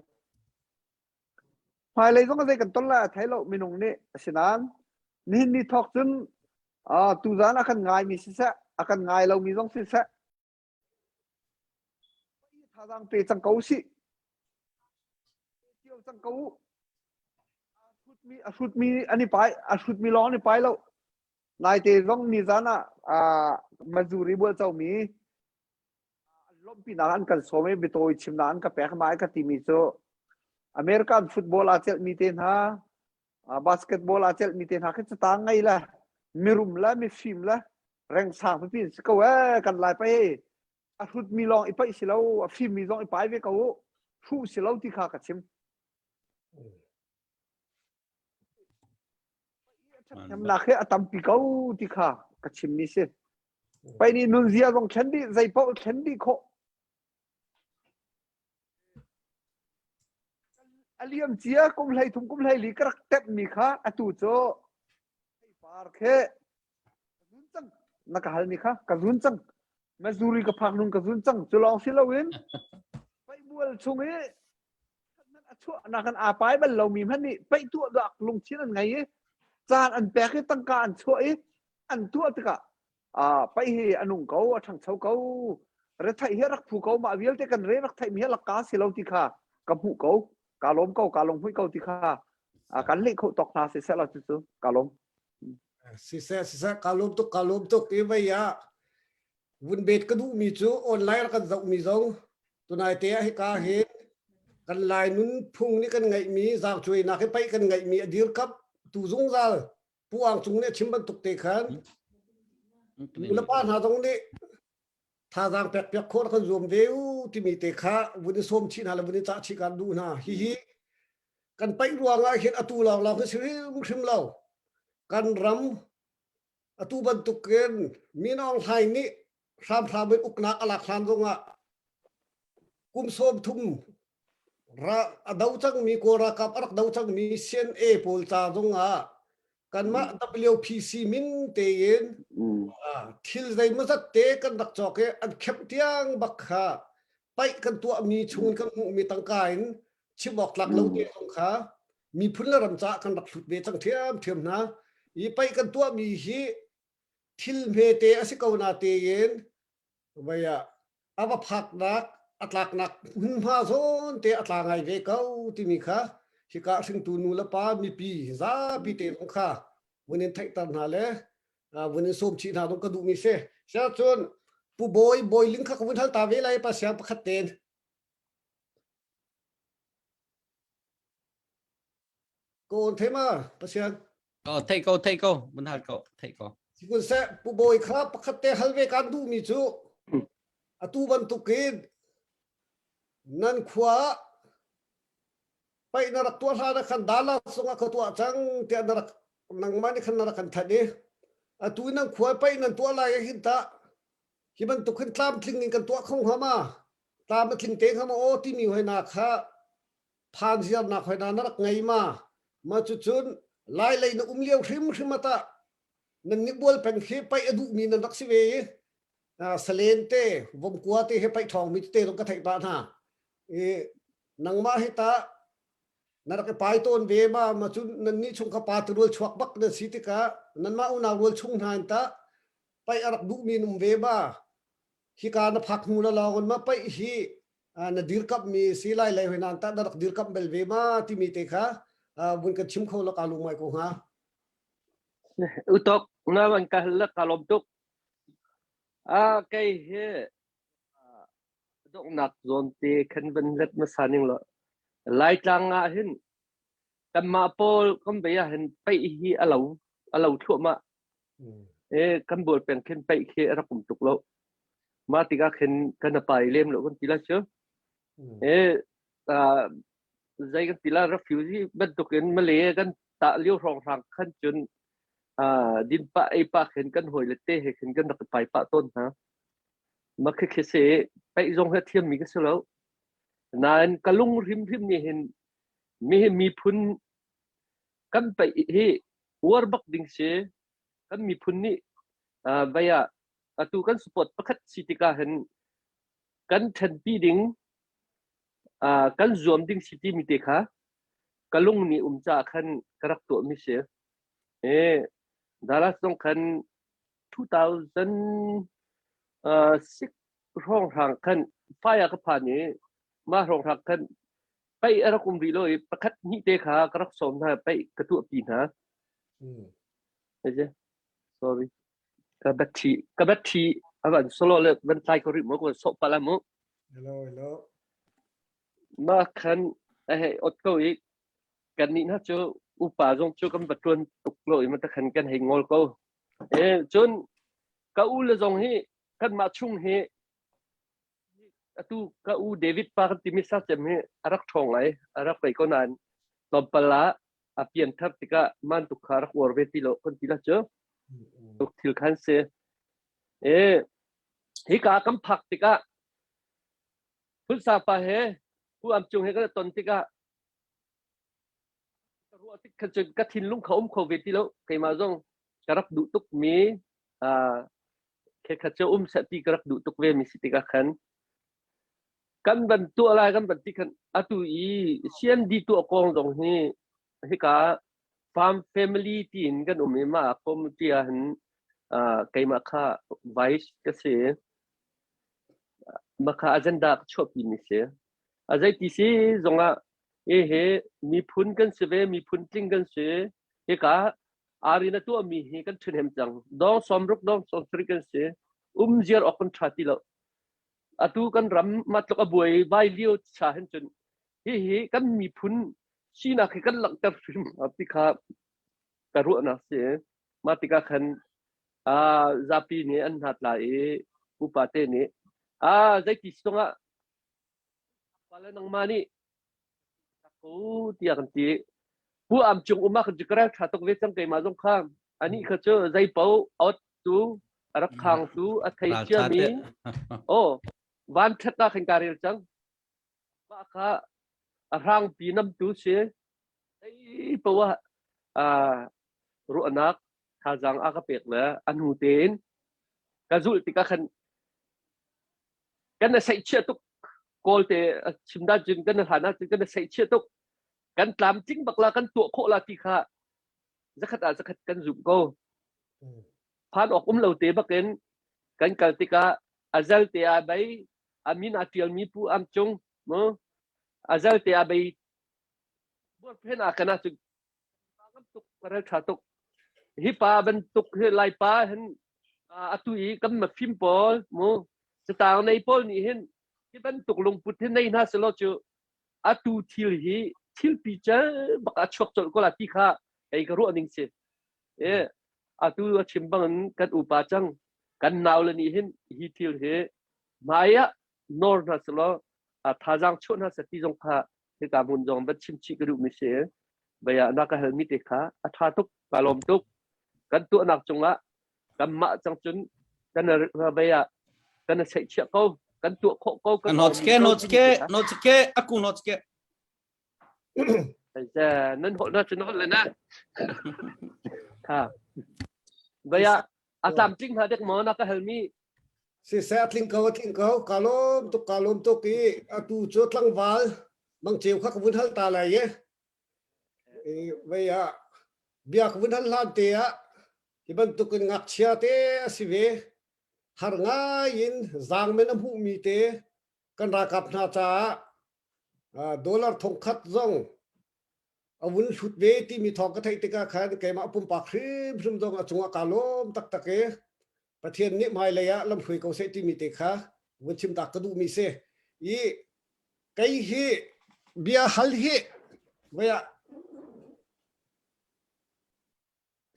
Hmailei zong zei kan ton lai a thei lo minung nih asinain nihin ni thawk cun tuzaan a kan ngaimi siseh a kan ngai lomi zong siseh thazaang pe cang ko usih cio cang ko u a hrutmi a hrutmi an i pai a hrutmi lawng an i pai lo naite zong nizan ah Missouri bualco mi lawmhpinak an kan sawm i biatawi chimnak an ka pek ma ka timi cu American football aa celhmi te hna basketball aa celhmi te hna khi catang ngei le mirum le mifim le rengsang pipi an si ko ee kan lai pai a hrutmi lawng i paih si lo a fimmi zong i pai ve ko u hruh si lo ti kha ka chim ṭhathnemnak hi a tampi ko ti kha ka chimmi si. Pei nih nunzia zong thlen dih, zei paoh thlen dih khawh. A liam cia kum hlei thum kum hlei li ka rak tepmi kha atu cu par khi ka zun cang na ka halmi kha ka zun cang Missouri ka phak nung ka zun cang cu lawng si loin paihbual chung i a chuahnak an aa pai bal lomi hmanh nih paih tuah duak lungthin an ngei i caan an pek i tangka an chuah i an tuah tikah paih hi a nung ko a ṭhangcho ko retheih hi rak phu ko mah vialte kan re rak theihmi hi lakka si lo ti kha ka hmuh ko ka lawm ko ka lung hmuih ko ti kha kan leh kho tawk hna siseh law cucu ka lawm siseh siseh ka lawm tuk ka lawm tuk i vei ah Vun bet ka duhmi cu online kan zohmi zong tunai te ah hika hin kan Lai nunphung nih kan ngeihmi zaangcuainak hi paih kan ngeihmi a dirkamh tu zungzal Pu Ang Cung nih a chim bantuk te khan nu le pa hna zong nih thazaang pek piak khawh kan zuam ve u timi te kha vun i sawm chih hna le vun i cah chih kan duh hna. Hihi kan paih ruangah hin atu lawnglawng hi si hrimhrim lo. Kan ram Atu bantukin Min Aung Hlaing nih hramhram in uknak a lak hlan zongah kum 30 a do cangmi Kawl ralkap a rak do cangmi CNA pawl ca zongah kanmah WPC min tein thil zeimawzat te kan rak cawk i an khemh tiang bak kha paih kan tuahmi chungin kan hmuhmi tangka in chim awk tlak lo te zong kha miphun le ram caah kan rak hlut ve cang ṭhiamṭhiam hna. Hi paih kan tuahmi hi thil hmete a si ko na tein vei ah a va phaknak a tlaknak hmunhma zawn te a tla ngai ve ko timi kha hika hringtu nu le pa mipi zapi te zong kha vun in theihter hna le vun in sawm chih hna zong ka duhmi si. Siahcun Pu Bawi Bawi Ling kha ka vun hal ta ve lai pa siang pakhat ten. Ko thei ma Pasian. Oh, thei ko, thei ko, mun hal ko, thei ko. Sikun seh Pu Bawi kha pakhat te hal ve kan duh mi cu atu bantukin nan khua paih na rak tuah hlan ah khan Dallas zongah ka tuah cang tiah na rak nangmah nih khan na rak kan thanh i atu nan khua paih nan tuah lai ah hin tah hi bantuk hin tlamtling in kan tuah kho hnga ma tlam a tling te hnga ma aw timi hoi na kha phan ziarnak hoi na na rak ngei ma ma cucun lai lei na um lio hrim hrim ata nan ni bual peng khi paih a duhmi nan rak si ve i salen te vomkua te he paih ṭhawng mi te zong ka theih pah hna i nangmah hi ta na rak i pai tawn ve ma ma cun nan nih chung kha pa turual chuak bak nan si tikah nanmah unau rual chung hna in ta paih a rak duhmi in um ve ma hika na phak hnu la lawng in ma paih hi na dirkamh mi si lai lei hoi nan ta na rak dirkamh bel ve ma timi te kha vun kan chim kho la ka lung mai ko hnga Utok na van ka hal ka lom tuk a kei hi donghnak zawn te khan van let hmasa ning law Laitlang ah hin kanmah pawl kan bei ah hin paih hi a lo a lo thluahmah. E kan bual peng khin paih khi a rak um tuk lo. Mah tikah khin kan a pai lem lo kan ti la cu. E zei kan ti la refugee bantukin Malay kan tah lio hrawnghrang khan cun. Din pah ei pah khin kan hawi le te he khin kan rak i pai pah tawn hna. Mah khikhi si paih zong hi a thiammi ka si lo. Nain ka lung hrimhrim nih hin mi hi miphun kan paih hi uar bak ding si. Kan miphun nih vai ah atu kan sport pakhat si tikah hin kan ṭhenpi ding kan zuam ding si timi te kha ka lung nih um caah khan ka rak tuahmi si. E Dallas zong khan 2006 hrawnghrang khan fire ka phan i mah hrawnghrang khan paih a rak um rih lo i pakhat hnih te kha ka rak sawm hna paih ka tuahpi hna. Sorry. Ka batthi ka batthi a van solo le van tlai ko rih mu ko sawh pala mu. Hello hello. Mah khan a hei ot ko i kannih hna cu upa zong cu kan va ṭuan tuk lo i mata khan kan hei ngol ko. E, cun ka u le zong hi kanmah chung hi atu ka u David pa kan timi sa cem hi a rak ṭhawng ngai a rak rei ko nain tlawmpal ah a pian thar tikah man tuk kha rak uar ve ti lo kan ti la cu tuk thil khan si. E, hika kan phak tikah Phunsa pa he Pu Am Cung he kan ton tikah ka ruah tik khan cun ka thinlung kha um kho ve ti lo keimah zong ka rak duh tuk mi khe cu um seh ti ka rak duh tuk ve mi si tikah khan kan van tuah lai kan van ti khan atu i CND tuah kong zong hi hika farm family tiin kan um i mah committee ah hin keimah kha vice ka si Mah kha agenda ka chuahpi mi si. A zeiti si zongah hihi miphun kan si ve, miphun tling kan si. Hika ari na tuahmi hi kan ṭhenhem cang. Dawng sawmruk, dawng sawmsarih kan si. Um ziar awk kan ṭha ti lo. Atu kan ram mah tluk a buai vai lio cha hin cun hihi kan miphun sinak hi kan langhter hrim ti kha ka ruahnak si. Mah tikah khan zapi nih an hna tla i pupa te nih zeiti zongah pale nangmah nih ko tiah kan ti. Pu Am Cung um ah khan cu ka rel ṭha tuk ve cang keimah zong kha. Anih kha cu zei paoh ot tu a rak khang tu a thei ciami oh van ṭhat ah khan ka rel cang. Mah kha a hrangpi namtu si. Zei poah ah ruahnak thazaang a ka pek le a hnu tein ka zulh tikah khan kan na seihchiah tuk kawl te chim dan cun kan hlan ah cun kan na seihchiah tuk kan tlamtling bak la kan tuah khawh la ti kha zakhat ah zakhat kan zumh ko phan awk um lo te bakin kan kal tikah azal te a bei amin a tialmi pu am cung mu azal te a bei buarphen ah kana cu ngam tuk rel tha tuk hi pa bantuk hi lai pa hin atu i kan ma fim pawl mu catang nei pawl nih hin hi bantuk lungput hi nei hna selaw cu atu thil hi thil pi cel bak a chuak colh ko la ti kha ei ka ruah ning si e atu a chim bangin kan upa cang kan nau le nih hin hi thil hi hmai ah nor hna selaw thazaang chuah hna seh ti zong kha hika hmun zong va chim chih ka duhmi si baya na ka halmi te kha a ṭha tuk ka lawm tuk kan tuahnak cungah kanmah cang cun kan baya kan seihchiah ko kan tuah khawh ko kan Notske notske notske aku notske Nan holh na cun holh le na. Ha. Baya a tlamtling hna dek maw na ka halmi Siseh a tling ko a tling ko ka lawm tuk ka lawm tuk i atu cu tlangval mang ceu kha ka vun hal ta lai e vei ah bia ka vun hal hlan te ah hi bantuk in ngakchia te a si ve har ngai in zaangmen a hmuhmi te kan ralkap hna caah dollar thongkhat zong a vun hlut ve timi thawng ka theih tikah khan keimah pumpak hrimhrim zong a cungah kaa lawm taktak i Pathian nih hmailei ah lamhruai ko seh timi te kha vun chim tak ka duhmi si i kei hi bia hal hi voi ah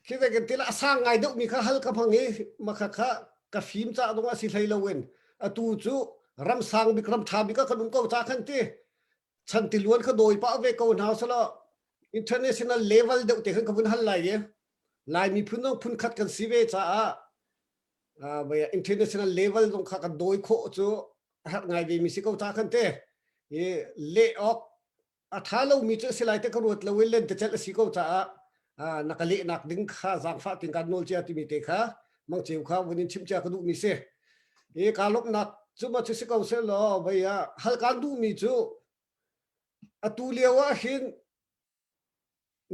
khi ve kan til a sang ngai deuhmi kha hal ka hmang i makha kha ka fim ca dong a si hlei loin atu cu ram sang bik ram tha bik ah kan um ko ca khan ti chan tiluan kha dawi pah ve ko hna sala international level deuh te khan ka vun hal lai i. Lai miphun zong phunkhat kan si ve caah international level zong kha kan dawi khawh cu a herh ngai ve mi si ko ta khan te i leh awk a tha lomi cu a si lai te ka ruat lo i lentecelh a si ko caah na ka lehnak ding kha zaangfah tin kan nawl cia timi te kha mang ceu kha vun in chim cia ka duhmi si i ka lawmhnak cu ma cu si ko seh law vei ah hal kan duhmi cu atu lio ah hin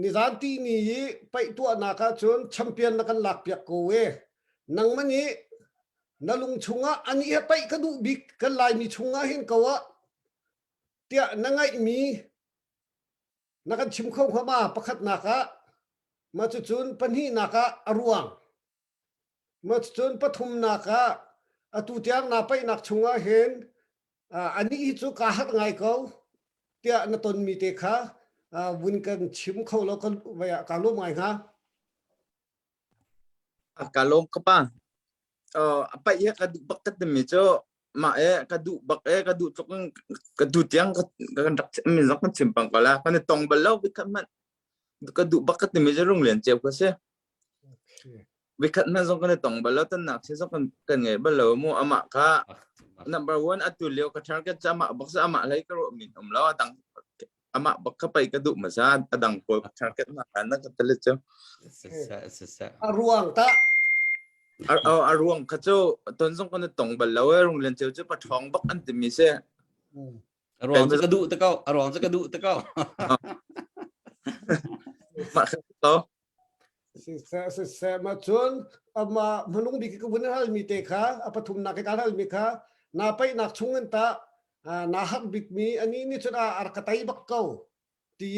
nizan ti ni i paih tuahnak ah cun champion na kan lak piak ko e nangmah nih na lung chungah ani he paih ka duh bik kan laimi chungah hin ko ah tiah na ngaihmi na kan chim kho hnga ma pakhatnak ah ma cucun pahnihnak ah a ruang ma cucun pathumnak ah atu tiang naa paihnak chungah hin anih hi cu kaa harh ngai ko tiah na tonmi te kha vun kan chim kho lo kan vai ah kaa lawm ngai hnga Ka lawm ka pa. A paih hi ka duh bak ka timi cu mah e ka duh bak e ka duh tluk in ka duh tiang ka kan rak mi zong kan chim pang ko la kan i tong bal lo vikhat hmanh ka duh bak ka timi cu rung lian ceu ka si vikhat hmanh zong kan i tong bal lo tan nak si zong kan kan ngei bal lo mu amah kha number one atu lio ka target cu amah bak amah lei ka ruah min um lo adang amah bak ka pai ka duh ma sa adang pawl ka target ma na ka tele cu a ruang ta a ruang kha cu ton zong kan tong bal lo e rung lian ceu cu pathong bak an timi si a ruang cu ka duh te ko a ruang cu ka duh te ko mah kha to Siseh siseh ma cun ama hmanung bik ka vun hal mi te kha a pathumnak ka hal mi kha na paihnak chung in ta na hak bik mi ani ni cun a ar ka tai bak ko ti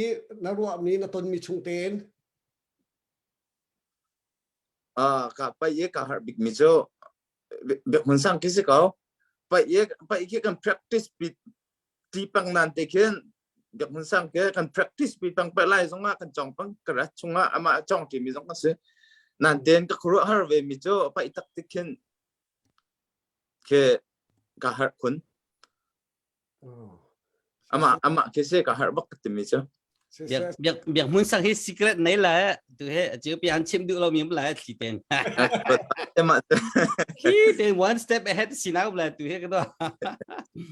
na ruah mi na ton mi chung tein a ka pai e ka har bik mi cu biak mun sang ki si ko pai e pai khi kan practice pi ti pang nan te khin biak mun sang ke kan practice pi pang pe lai zong ah kan chong pang ka rat chungah ama chong ti mi zong ka si nan ten ka khuru har ve mi cu pai tak ti khin ke ka har khun Amah amah khi se ka harh bak ka timi cu. Biak biak biak hmun sang hi secret nei la tu he chiu pi an chim duh lo mi la thli ten. Hi ten one step ahead sinau la tu he ka do.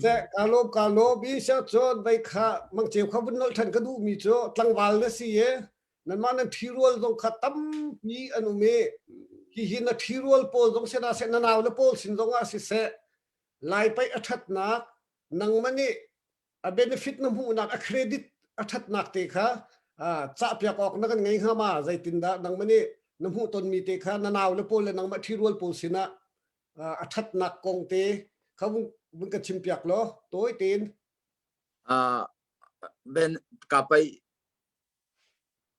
Se ka lo ka lo bi sha chon vai kha mang cheu kha vun nol than ka du mi chu tlangwal na si ye nan ma nan thirual zong kha tampi an um i hi hi na thirual pawl zong se na se na nau le pawl sin zong ah si se Lai paih a ṭhatnak nangmah nih a benefit na hmuhnak a credit a ṭhatnak te kha cahpiak awk na kan ngei hnga ma zeitindah nangmah nih na hmuh tonmi te kha na nau le pawl le nangmah ṭhirual pawl sinah a ṭhatnak kong te kha vun ka chimpiak law tawi tein ben ka pai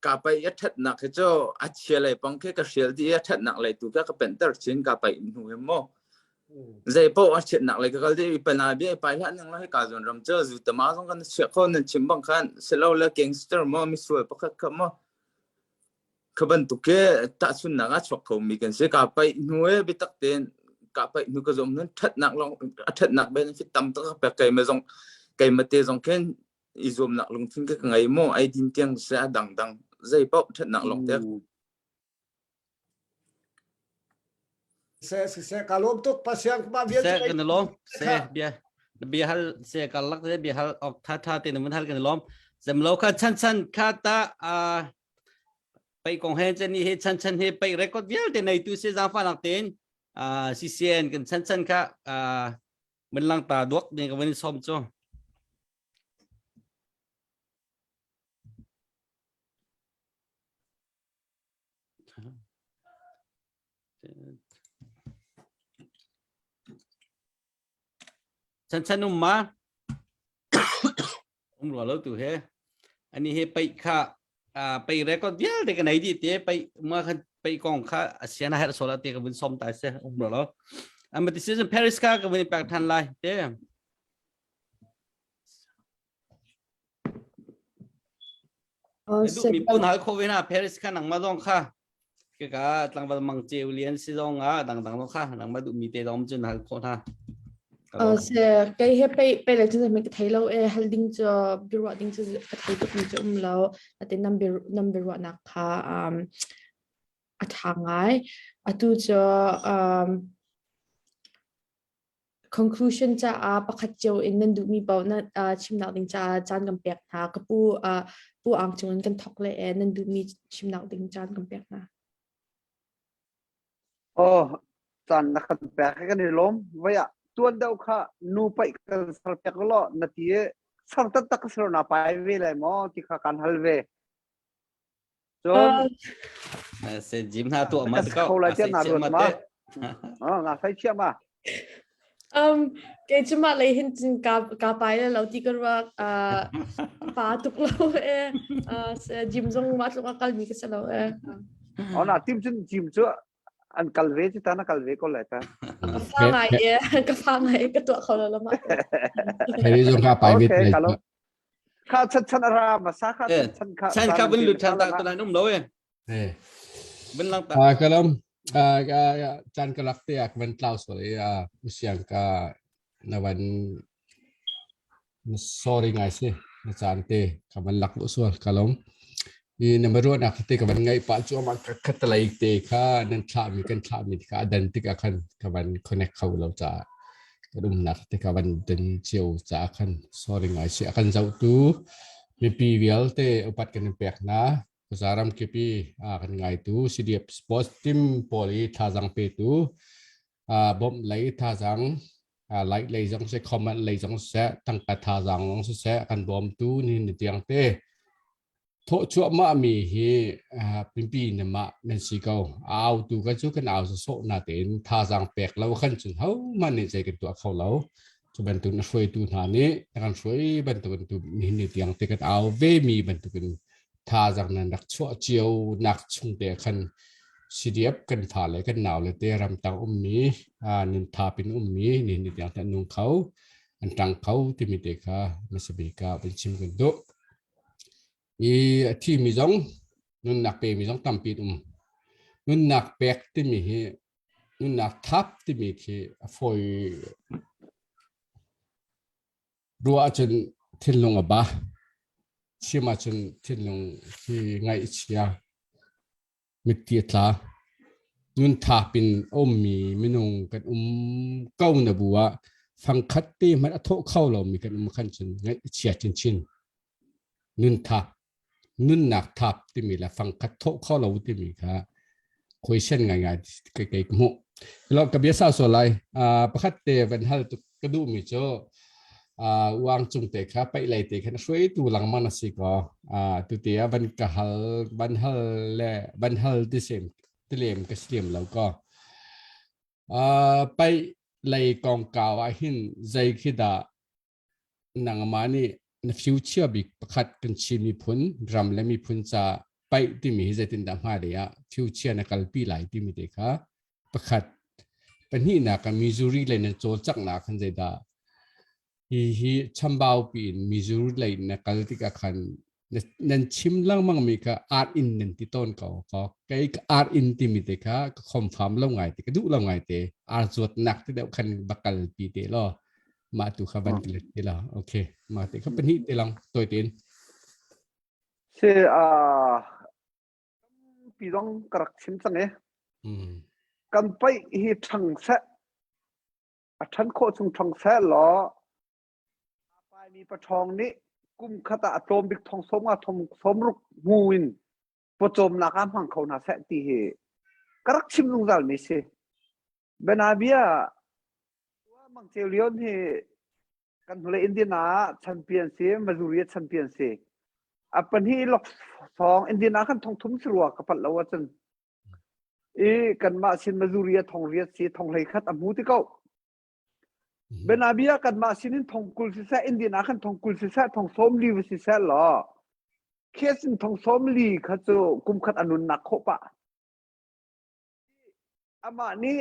Ka paih a ṭhatnak hi cu a chia lei pang khi ka hrial dih i a ṭhatnak lei tu kha ka penhter chin ka paih hnu hi mu. Zei paoh a chiatnak lei ka kal dih i pana bia i pai hlah ning la hika zawn ram cu zu tama zong kan chiah kho nan chim bang khan silole gangster maw misual pakhat kha maw kha bantuk khi tahchunnak ah chuak kho mi kan si ka paih hnu i biatak tein ka paih hnu ka zum nun ṭhatnak lawng a ṭhatnak benefit tam tak ka pek keimah zong keimah te zong khin i zuamnak lungthin ka ngei maw ei din tiang se a dangdang zei paoh ṭhatnak lawng te Se se ka lawm tuk pasiang ma vial Se kan lawm se bia bia hal se ka lak se bia hal ok tha tha te mun hal kan lawm zem lo kha chan chan kha ta a pai kong he chen ni he chan chan he pai record vialte nei tu se zang fa nak ten a CCN kan chan chan kha a mun lang ta duak ne ka van som chu Chan chan um ma um rua lo tu he ani he pai kha pai record vialte ka nei di te pai ma khan pai kong kha asiana her sola te ka vun som tai se um rua lo ama decision Paris kha ka vun pak than lai te Mi pun hal kho ve na Paris kha nangmah zong kha ka tlangval mang ceu lian si zong ah dangdang zong kha nangmah duh mi te zong cun hal khawh hna. Se kei he pe pe le cun ka thei lo e hal ding cu biaruah ding cu ka thei tuk mi cu um lo ate nam bir nam biaruahnak kha um. a ṭha ngai. Atu cu um, conclusion caah pakhat cio in nan duhmi paoh na uh, chimnak ding caah caan kan pek hna. Ka pu uh, Pu Ang cung in kan thawk le eh, nan duhmi chimnak ding caan kan pek hna. Oh, caan na kan pek kan i lawm. Voi ah tuan deuh kha nu paih kan sar pek law na ti i sar taktak sar na pai ve lai maw ti kha kan hal ve. Cun se jim hna tuah ma ka kho lai tiah na ruat ma? Oh, na sai thiam ma? Um, kei cu mah lei hin cun ka ka pai le lo ti ka ruak uh, pa tuk lo e uh, gym zong mah tluk a kal mi ka si lo e. Oh, na tim cun gym cu an kal ve cu ta na kal ve ko lai ta. Ka fa ngai e, ka fa ngai ka tuah kho lo lo ma. Hei zong ka pai ve Okay, ka Kha chan chan a ra ma sa kha chan chan kha chan kha vun lut than ta tunan um lo e. Eh. Vun lang ta. Ah kalam ah chan ka lak te ak van tlau so e a usiang ka na van sorry ngai si na caan te ka van lak lu sual kalom i na maruan ak te ka van ngai pa chu ama ka khatalai te kha nan thla mi kan thla mi kha dan tik a khan ka van connect kho lo cha kan umnak te ka van den cio ca khan sorry ngai si a kan zohtu mipi vialte upat kan in pek hna Zaram kipi a kan ngaitu CDF sports team pawl i thazang petu bawmh lei thazang like lei zong se comment lei zong se tangka thazang zong se kan bawmtu ni ni tiang te Thawh cuahmah mi hi pimpi na mah nan si ko. A autu ka cu kan au sawsawh natein thazaang pek lo khan cun hohmanh nih zei kan tuah kho lo. Cu bantuk na hruaitu hna nih na kan hruai bantukin tu nihin ni tiang te kan au ve mi bantukin thazaang nan rak chuah cio nak chung te khan CDF kan fa le kan nau le te ramtang ummi nun thapin ummi nihin ni tiang te an nung kho an tang kho timi te kha hmasabik ah van chim kan duh. I a thimi zong nunnak pemi zong tampi an um. Nunnak pek timi hi nunnak thap timi khi a fawi ruah ahcun thinlung a ba. Chim ahcun thinlung khi ngaih a chia. Mitti a tla. Nun thap in a ummi minung kan um ko na bu ah fangkhat te hmanh a thawh kho lomi kan um khan cun ngaih a chia chinchin. Nun thap, nunnak thap timi le fangkhat thawh kho lo timi kha question ngaingai kei kei ka hmuh. Lo ka bia sau sual lai. Uh, pakhat te van hal tuk ka duhmi cu uh, uang cung te kha paih lei te khan hruaitu lengmang na si ko. Uh, tute ah van ka hal van hal le van hal ti sem ti lem ka si lem lo ko. Uh, paih lei kongkau ah hin zei khi dah nangmah nih na future bik pakhat kan Chin miphun ram le miphun ca paih timi hi zeitindah hmailei ah future na kalpi lai timi te kha pakhat pahnihnak ah Missouri lei nan cawlcanghnak khan zeidah hi hi chambau piin Missouri lei na kal tikah khan nan chim lengmang mi kha art in nan ti tawn ko ko kei art in timi te kha ka confirm lo ngai te ka duh lo ngai te ar zuat nak te deuh khan bakal pi te lo mah tu kha van kilet te la okay mah te kha pahnih te lang toi tin se a pi dong ka rak chim cang e kan pai hi thang se a than kho chung thang se law Paimi paṭhawng nih kum khat ah a tlawm bik thong sawm nga thong sawm ruk hmu in pawcawmnak ah hmang kho hna seh ti hi ka rak chim zungzal mi si. Bianabia Mang Ceu Lion hi kan hnulei Indiana ah champion si, Missouri ah champion si. A pahnih lok sawng Indiana khan thong thum si rua ka palh lo ahcun. I kanmah sin Missouri ah thong riat si, thong hlei khat a hmu ti ko. Bianabia kanmah sinin thong 20 siseh, Indian ah khan thong 20 siseh, thong 40 va siseh law case in thong 40 kha cu kum khat a nunnak khawh pah. Amah nih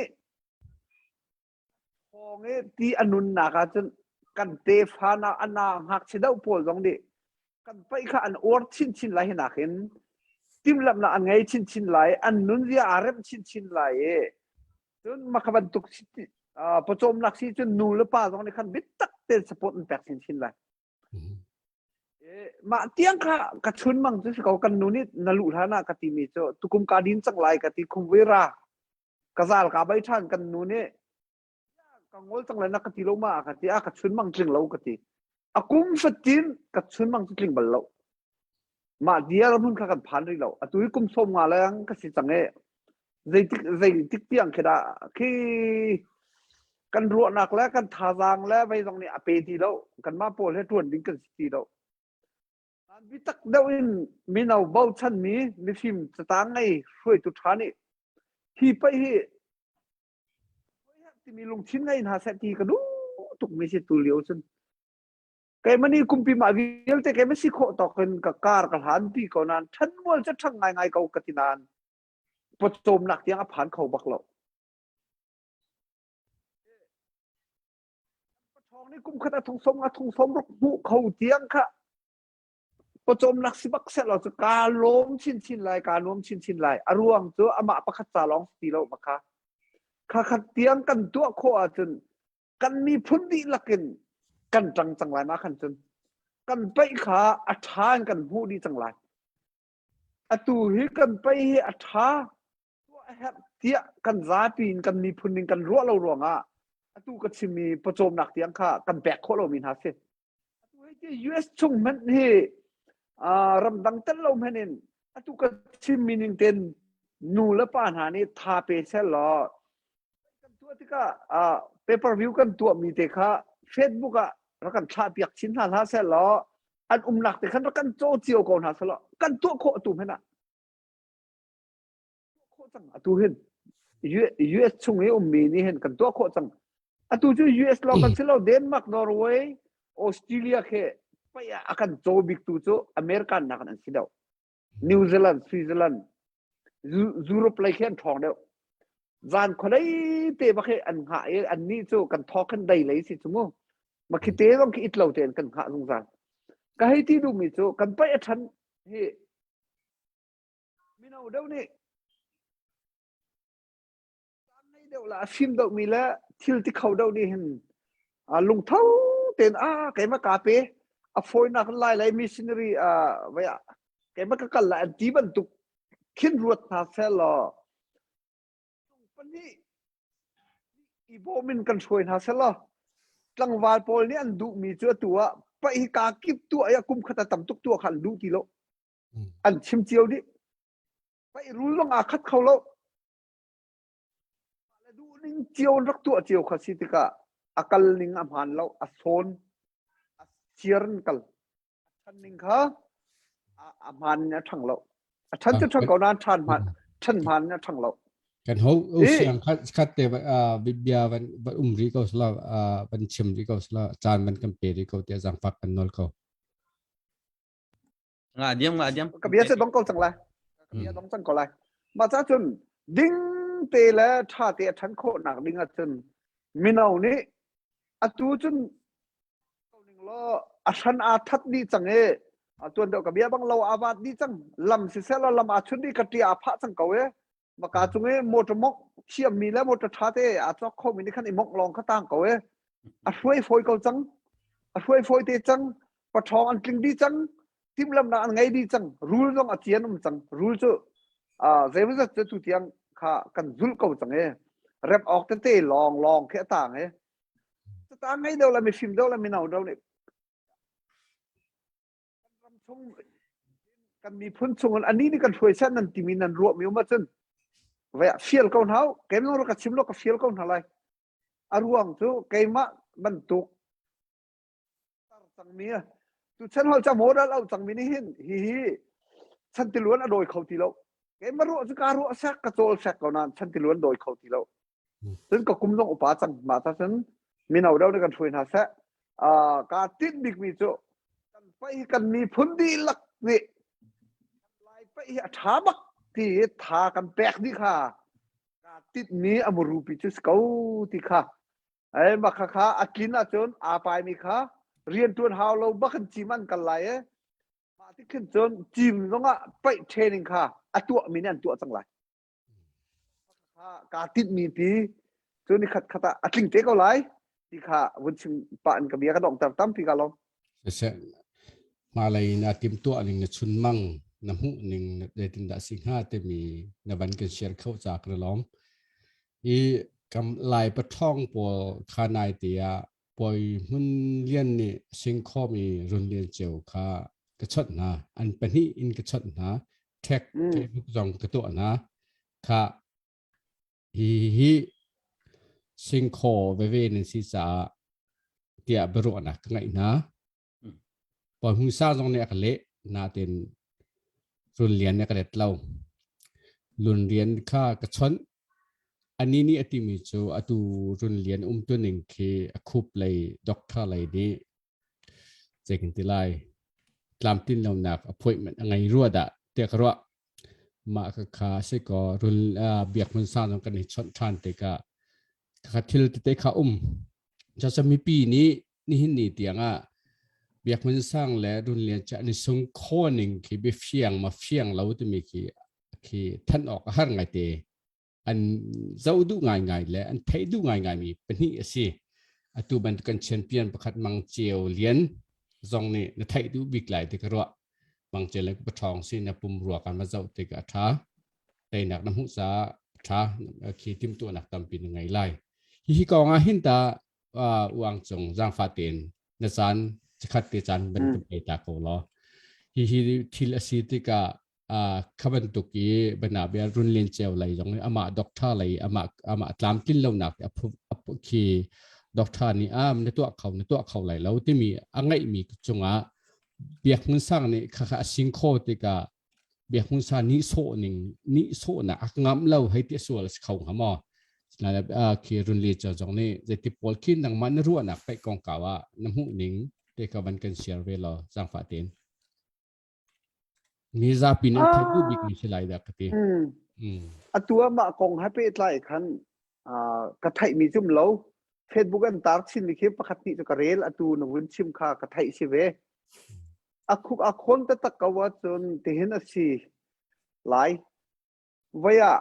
thawng i ti a nunnak ahcun kan tefa na ana ngakchia deuh pawl zong nih kan paih kha an uar chinchin lai hinak in timhlamhnak an ngei chinchin lai, an nunzia aa remh chinchin lai i Cun mah bantuk pawcawmnak si cun nu le pa zong nih khan biatak tein support an pek chinchin lai. Mah tiang kha ka chun mang cu si ko kan nu nih na luh hlan ah ka timi cu tukum ka din cang lai ka ti khumvui ra ka zal ka bai ṭhan kan nu nih ka ngol cang lai na ka ti lo ma ka ti a ka chun mang tling lo ka ti a kum fatin ka chun mang cu tling bal lo mah dia hmun kha kan phan rih lo atu hi kum som nga leng ka si cang e zeitik zeitik tiang khi dah khi kan ruahnak le kan thazaang le vei zong nih a pe ti lo kanmah pawl he ṭuan ding kan si ti lo bitak deuh in mino bochan mi mifim catang ngei hruaitu ṭha nih hi paih hi timi lungthin ngei hna seh ti ka duh tuk mi si tu lio cun keimah nih kumpi mah vialte keimah si khawh tawk in ka kar ka hlan pi ko nain ṭhan mual cu ṭhang ngaingai ko ka ti nain pawcawmnak tiang a phan kho bak lo. Paṭhawng nih kum khat a thong som a thong som ruk hmuh kho tiang kha pawcawmnak si bak seh law cu kaa lawm chinchin lai kaa nuam chinchin lai a ruang cu amah pakhat ca lawng si ti lo ma kha kha khat tiang kan tuah khawh ahcun kan miphun dihlak in kan ṭang cang lai ma khan cun kan paih kha a ṭha in kan hmuh dih cang lai Atu hi kan pei hi a ṭha tuah a herh tiah kan zapi in kan miphun ning kan ruah lo ruangah atu ka chimmi pawcawmnak tiang kha kan pek khawh lomi hna si. Atu hei ti US chung hmanh hi uh, ramdang tel lo hmanh in atu ka chimmi ning ten nu le pa hna nih tha pe seh law kan tuah tikah uh, pay per view kan tuahmi te kha Facebook ah rak kan thlah piak chin hna hlah seh law an umnak te khan rak kan caw cio ko hna selaw kan tuah khawh atu hmanh ah khawh cang atu hin US chung i ummi nih hin kan tuah khawh cang atu cu US lawng kan si lo Denmark Norway Australia khe pei ah a kan caw bik tu cu American nak an si deuh New Zealand Switzerland Europe lei khi an ṭhawng deuh zan khuadei te bak hi an hngah i an nih cu kan thawk khan dei lei si cu mu ma khi te zong khi it lo tein kan hngah zungzal ka hei ti duhmi cu kan paih a ṭhan hi mino deuh nih ngei deuh la a fim deuhmi le thil ti kho deuh nih hin lungtho tein a keimah ka pe a fawinak lai lai missionary vai ah keimah ka kal lai an ti bantuk khin ruat hna seh law pahnih i bawm in kan hruai hna seh law tlangval pawl nih an duhmi cu atu ah paih hi kaa kip tuah i kum khat a tam tuk tuah kha an duh ti lo an chim cio dih paih rul zong aa khat kho lo duh ning cio in rak tuah cio kha si tikah a kal ning a hmaan lo a sawn a siar in kal a ṭhan ning kha a hmaan in a ṭhang lo a ṭhan cu ṭhang ko nain ṭhan hmaan ṭhan hmaan in a ṭhang lo kan ho siang khat khat te bia van van um ri ko sala van chim ri ko sala caan van kan pe ri ko tiah zaangfak kan nawl ko Nga diam nga diam. Ka bia cu dong ko cang lai. Ka bia dong cang ko lai. Mah ca cun ding te le ṭha te a ṭhan khawhnak ding ahcun mino nih atu cun ning law a hran aa that dih cang i tuan deuh ka bia bang lo aa vaat dih cang lam siseh law lam aa chun dih ka ṭi aa phah cang ko e maka cung i motor mok thiammi le motor ṭha te aa cawk khomi nih khan i mok lawng kha tang ko e a hruai fawi ko cang a hruai fawi te cang paṭhawng an tling dih cang timhlamnak an ngei dih cang rul zong a cian um cang rul cu zeimawzat cu tu tiang kha kan zulh ko cang e rep awk tete lawng lawng khi a tang e tang ngei deuh le mifim deuh le mino deuh nih ram chung kan miphun chung in ani nih kan hruai seh nan timi nan ruahmi um ahcun vai ah fial ko hna u keimah rak ka chim lo ka fial ko hna lai a ruang cu keimah bantuk tar cangmi tu chan hol cha model au cangmi nih hin hi hi chantiluan a dawi kho ti lo keimah ruah cu ka ruah sek ka cawl sek ko nain chantiluan dawi kho ti lo cun ka kum zong upa cang mah ta cun mino deuh nih kan hruai hna seh kaa tinh bikmi cu kan paih hi kan miphun dihlak nih lai paih hi a ṭha bak ti hi tha kan pek dih kha kaa tinhmi a murupi cu si ko ti kha ai mah kha kha a tlin ahcun aa paimi kha rianṭuan hau lo bak in cim an kal lai i mah ti khin cun cim zongah paih training kha a tuahmi nih an tuah cang lai kaa tinhmi pi cu ni khat khat ah a tling te ko lai ti kha vun chim pah in ka bia ka donghter tampi ka lawm. Siseh. Hmalei na timtuah ning na chunmang na hmuh ning zeitindah si hnga timi na van kan share kho ca kan lawm. I kam Lai paṭhawng pawl kha nai te ah Pawi Hmun Lian nih singkhawm i Run Lian Ceu kha ka chawnh hna. An pahnih in ka chawnh hna. Ṭhek Facebook zong ka tuah hna. Kha hi hi singkhaw veve nan si caah tiah biaruahnak ka ngeih hna. Pawi Hmung Sang zong nih a ka leh nain Run Lian nih a ka let lo. Lun Lian kha ka chawnh. Anih nih a timi cu atu Run Lian umtuning khi a khup lei doctor lei nih zei kan ti lai tlamtlin lonak appointment a ngei rua dah tiah ka ruah. Mah ka kha si kaw run Biak Hmun Sang zong kan i chawnh ṭhan tikah kha thil tete kha um. Cucaah mipi nih nihin ni tiang ah Biak Hmun Sang le Run Lian cu an i sung kho ning khi biafiang ma fiang lo timi khi khi thanh awk a har ngaite. An zoh duh ngaingai le an theih duh ngaingai mi pahnih a si. Atu bantuk kan champion pakhat Mang Ceu Lian zong nih na theih duh bik lai ti ka ruah. Mang Ceu le paṭhawng si na pum rua kan va zoh tik a ṭha. Teinak na hmuh caah a ṭha. Khi timhtuahnak tampi na ngei lai. Hihi kong ah hin ta uang cung zaangfah tein na caan chikhat te caan bantuk ei ta ko law. Hihi thil a si tikah kha bantuk i bana bia run len ceu lei zong amah doctor lei amah amah tlamtlin lonak khi doctor nih am na tuah kho na tuah kho lai lo timi a ngeihmi cungah biak hmun sang nih kha kha a sing kho tikah biak hmun sang nih sawh ning nih sawh nak a ngam lo hei ti sual si kho hnga maw khi run le ceu zong nih zeiti pawl khi nangmah na ruahnak paih kong kau ah na hmuh ning te ka van kan share ve law zaangfah tein Mi zapi nih an theih duh bikmi si lai dah ka ti. Mm. Atu ah mah kong he pehtlai khan ka theihmi cum lo Facebook an tar chinmi khi pakhat hnih cu ka rel atu na vun chim kha ka theih si ve. A khuk a khawn taktak ko ahcun tihin a si lai. Voi ah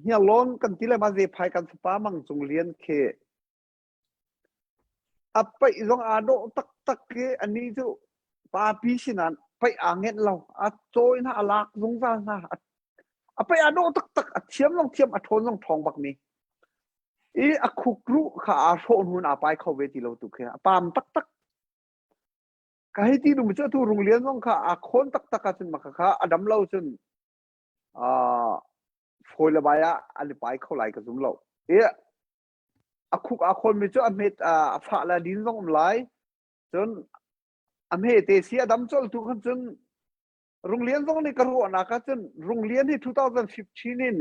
hniarlawn kan ti le ma zephai kan fapa Mang Cung Lian khi A paih zong aa dawh taktak i anih cu papi si nain paih aa ngenh lo. A cawi hna, a lak zungzal hna. A paih aa dawh taktak, a thiam zong thiam, a ṭhawn zong ṭhawng bakmi. I a khukruh kha aa hrawh hnu in aa pai kho ve ti lo tu khi. A paam taktak. Ka hei ti duhmi cu atu Runglian zong kha aa khawn taktak ahcun maka kha a dam lo cun uh, fawi le bai ah an i pai kho lai ka zum lo. I A khuk aa khawnmi cu a hmet a fah le a din zong um lai. Cun a hmete si a dam colh tu khan cun Runglian zong nih ka ruahnak ah cun Runglian hi 2015 in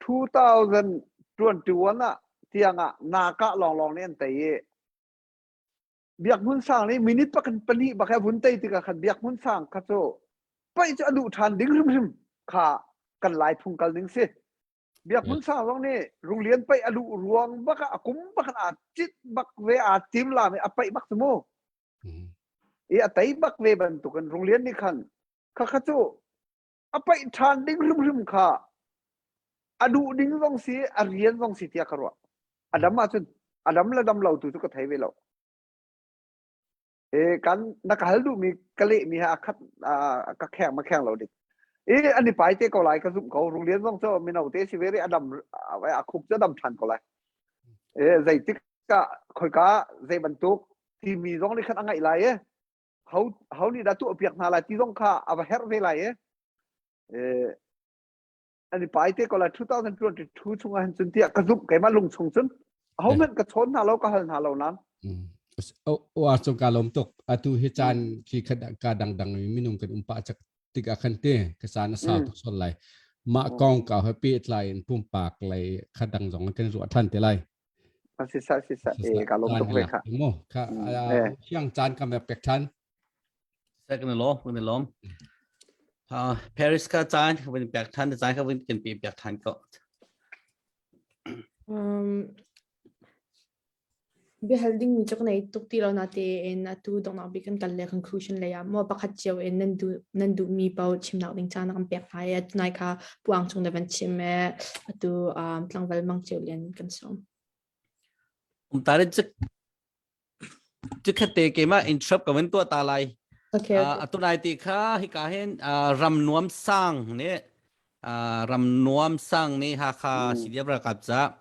2021 ah tiang ah nakah lawnglawng nih an tei i Biak Hmun Sang nih minute pakan pahnih bak he vun tei tikah khan Biak Hmun Sang kha cu paih cu a duh ṭhan ding hrimhrim kha kan lai phung kal ding si. Biak Hmun Sang zong nih Runglian paih a luh ruang bak ah a kum bak aa cit bak ve aa tim lam i a paih bak cu mu. I a tei bak ve bantukin Runglian nih khan kha kha cu a paih ṭhan ding hrimhrim kha a duh ding zong si a rian zong si tiah ka ruah. A dam ahcun a dam le dam lo tu cu ka thei ve lo. E kan na ka hal duhmi ka lehmi he a khat ka kheng ma kheng lo dik. I an i pai te ko lai ka zumh ko. Runglian zong cu mino te si ve ri a dam a khuk cu a dam ṭhan ko lai. E zeitik ah khoika zei bantuk timi zong nih khan a ngaih lai e. Ho ho nih dah tuah piak hna lai ti zong kha a va herh ve lai e. E an i pai te ko lai 2022 chungah hin cun tiah ka zumh keimah lung chung cun aho hmanh ka chawn hna lo ka hal hna lo nan o a cung ka lom tuk atu hi caan khi khat ka dang dang minung kan um pa chak tik ah khan te ka caan a sau tuk sol lai mah kong ka he pe tlai in pumpak lei khat dang zong kan ruah than te lai si sa si sa e ka lom tuk ve kha mo kha siang caan ka me pek than Kan i lawm, kan i lawm. Uh, Paris ka caan ka vun pek than, caan ka vun kan pe pek than ko. Um, biahal ding mi cu ka nei tuk ti lo na tein atu donghnak bik kan kal le conclusion lei ah maw pakhat cio in nan duh nan duh mi paoh chimnak ding caan kan pek hna i tunai kha puang chung na van chim e atu um, tlangval mang cio lian kan sawm. Um tare cik Cikhat te keimah interrupt ka van tuah ta lai. Okay, okay. Atu lai ti kha hika hin ram nuam sang nih ram nuam sang nih Hakha CDF ralkap ca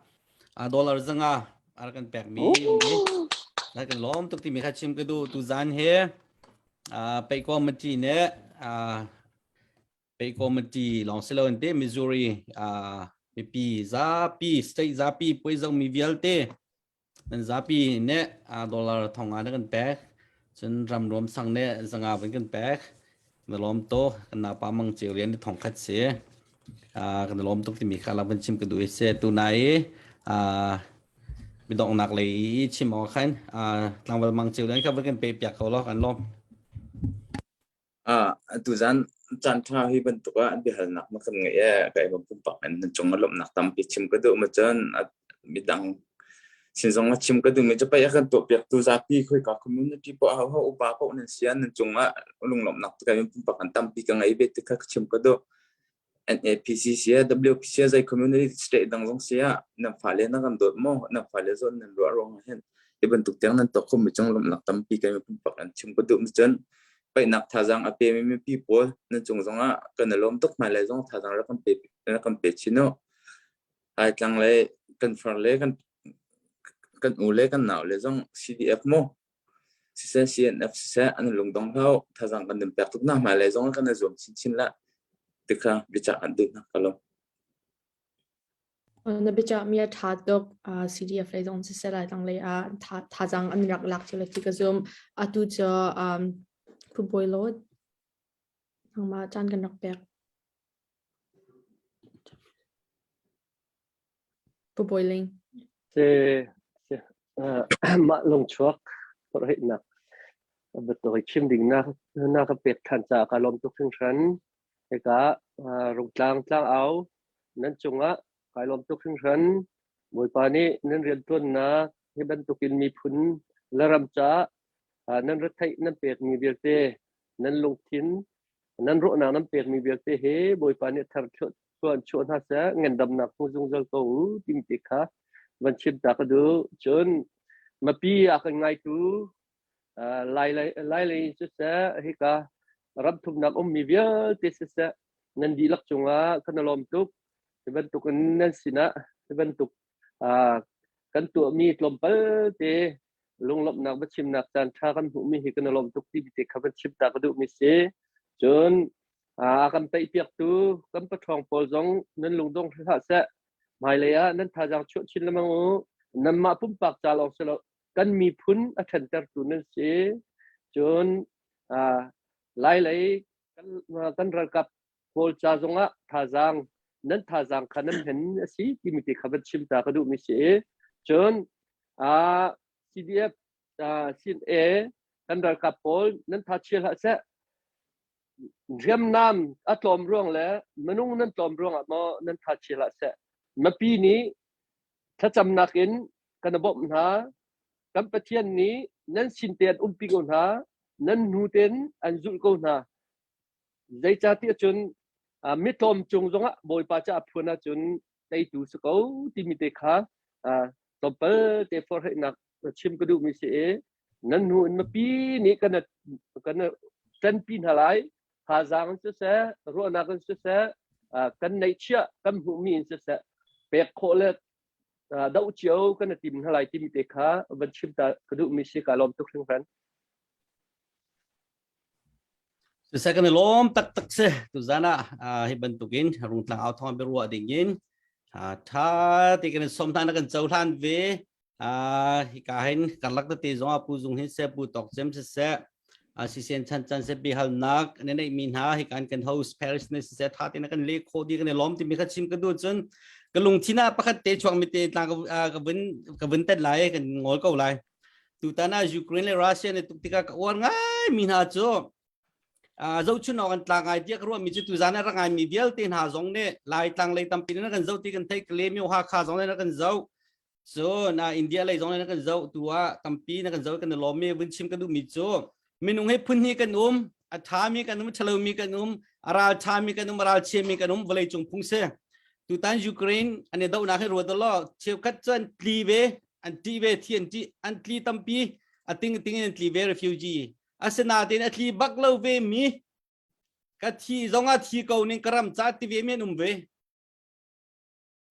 dollar zanga a rak kan pek mi na kan lawm tuk timi kha chim ka duh tu zan he pei committee nih pei committee lawng si lo in te Missouri mipi zapi state zapi puai zong mi vialte Nan zapi nih dollar thong nga na kan pek. Cun ram ruam sang nih zanga van kan pek. Na lawm to kan napa mang ceu rian ni thong khat si. Kan lawm tuk timi kha lang van chim ka duh i si. Tu nai midongnak lei i chim awk khan tlangval mang ceu rian kha van kan pe piak ko lo kan lawm. Ah, tuzan caanṭha hi bantuk ah biahalnak na kan ngeih ee keimah pumpak in nan cung ah lawmhnak tampi chim ka duh ma cun midang sin zong ah chim ka duhmi cu pei a kan tuahpiaktu zapi khoika community poah hoho upa paoh nan si ah nan cung ah lunglawmhnak keimah pumpak in tampi ka ngei ve ti kha ka chim ka duh. NAPC si ah WPC ah zei community state dang zong si ah nan fale na kan dawt maw nan fale zawn nan ruah ruang ah hin hi bantuk tiang nan tuah khomi cung lawmhnak tampi kan pumpak an chim ka duh mi cun paihnak thazaang a pemi mipi pawl nan cung zong ah kan i lawm tuk hmailei zong thazaang rak kan pe rak kan pe chin u Laitlang le kan far le kan kan u le kan nau le zong CDF mu Siseh CNF siseh an lungdong hlah u. Thazaang kan in pek tuk hna hmailei zong ah kan i zuam chinchin lah tikha biacah an duh hna ka lung. Na biacah mi a ṭha tuk. CDF lei zong siseh Laitlang lei ah thazaang an rak lak cio lai ti ka zum. Atu cu Pu Bawi Lawt nangmah caan kan rak pek. Pu Bawi Ling. Se se mah lungchuak forhnak betul chim ding na na ka pek than ca ka lawm tuk hringhran. Hika rungtlang tlang au nan cungah kai lawm tuk hringhran. Bawipa nih nan riantuannak hi bantukin miphun le ram ca nan retheih nan pekmi vialte nan lungthin nan ruahnak nan pekmi vialte hi Bawipa nih thar chuan chuah hna seh ngandamnak hmu zungzal ko u timi te kha van chim ta ka duh cun mapi a kan ngaitu lai lai lei siseh hika ram thumnak ummi vialte siseh nan dihlak cungah kan lawm tuk hi bantuk in nan sinah hi bantuk kan tuahmi tlawmpal te lunglawmhnak va chimnak caan ṭha kan hmuhmi hi kan i lawm tuk ti te kha van chim ta ka duhmi si. Cun a kan peihpiaktu kan paṭhawng pawl zong nan lungdong hlah seh. Hmailei ah nan thazaang chuah chin lengmang u. Nanmah pumpak ca lawng si lo, kan miphun a ṭhentertu nan si. Cun Lailei kan, kan ralkap pawl ca zongah thazaang nan thazaang kha nan hen a si timi te kha van chim ta ka duhmi si i cun CDF CNA kan ralkap pawl nan tha chia hlah seh hriamnam a tlawm ruang le minung nan tlawm ruang ah maw nan tha chia hlah seh mipi nih thlacamnak in kan bawmh hna kan Pathian nih nan sin te an umpi ko hna nan hnu ten an zulh ko hna Zeicahtiah cun mitlawm cung zongah Bawipa cu a phuan ahcun teitu si ko timi te kha tlawmpal te forhheihnak chim ka duhmi si i nan hnu in mipi nih kan kan ṭanpi hna lai thazaang in siseh ruahnak in siseh kan neihchiah kan hmuhmi in siseh pek khawh le doh cio kan i tim hna lai timi te kha van chim ta ka duhmi si ka lawm tuk hringhran. Siseh kan i lawm taktak si tuzan ah hi bantukin rungtlang au thawng biaruah dingin tha ti kan i som hna na kan cohlan ve hika hin karlak tete zong ah pu zung hin seh pu tawk cem siseh sisen chan chan se bihalnak na neih mi hna hika kan host Paris ne siseh tha te na kan le kho di kan i lawm timi kha chim ka duh cun ka lungthin ah pakhat te chuak mi te tlang ka vun ka vun tet lai kan ngol ko lai Tutan ah Ukraine le Russia nih tuk tikah ka uar ngai mi hna cu zohchun awk an tla ngai tiah ka ruah mi cu tuzan ah rak ngai mi vialte hna zong nih Laitlang lei tampi nih kan zoh ti kan theih Kalaymyo Hakha zong nih kan zoh so na India lei zong nih kan zoh tu ah tampi na kan zoh kan i lawm mi vun chim ka duh mi cu minung hi phun hnih kan um a ṭha mi kan um ṭhalo mi kan um a ral ṭha mi kan um a ral chia mi kan um vawlei cung phung si tutan Ukraine an i dohnak hi ruat law cheukhat cu an tli ve an ṭih ve thi an ṭih an tli tampi a ting ting in an tli ve refugee. Asinain a tli bak lo ve mi ka thi zong ah thi ko ning ka ram ca ti ve mi an um ve.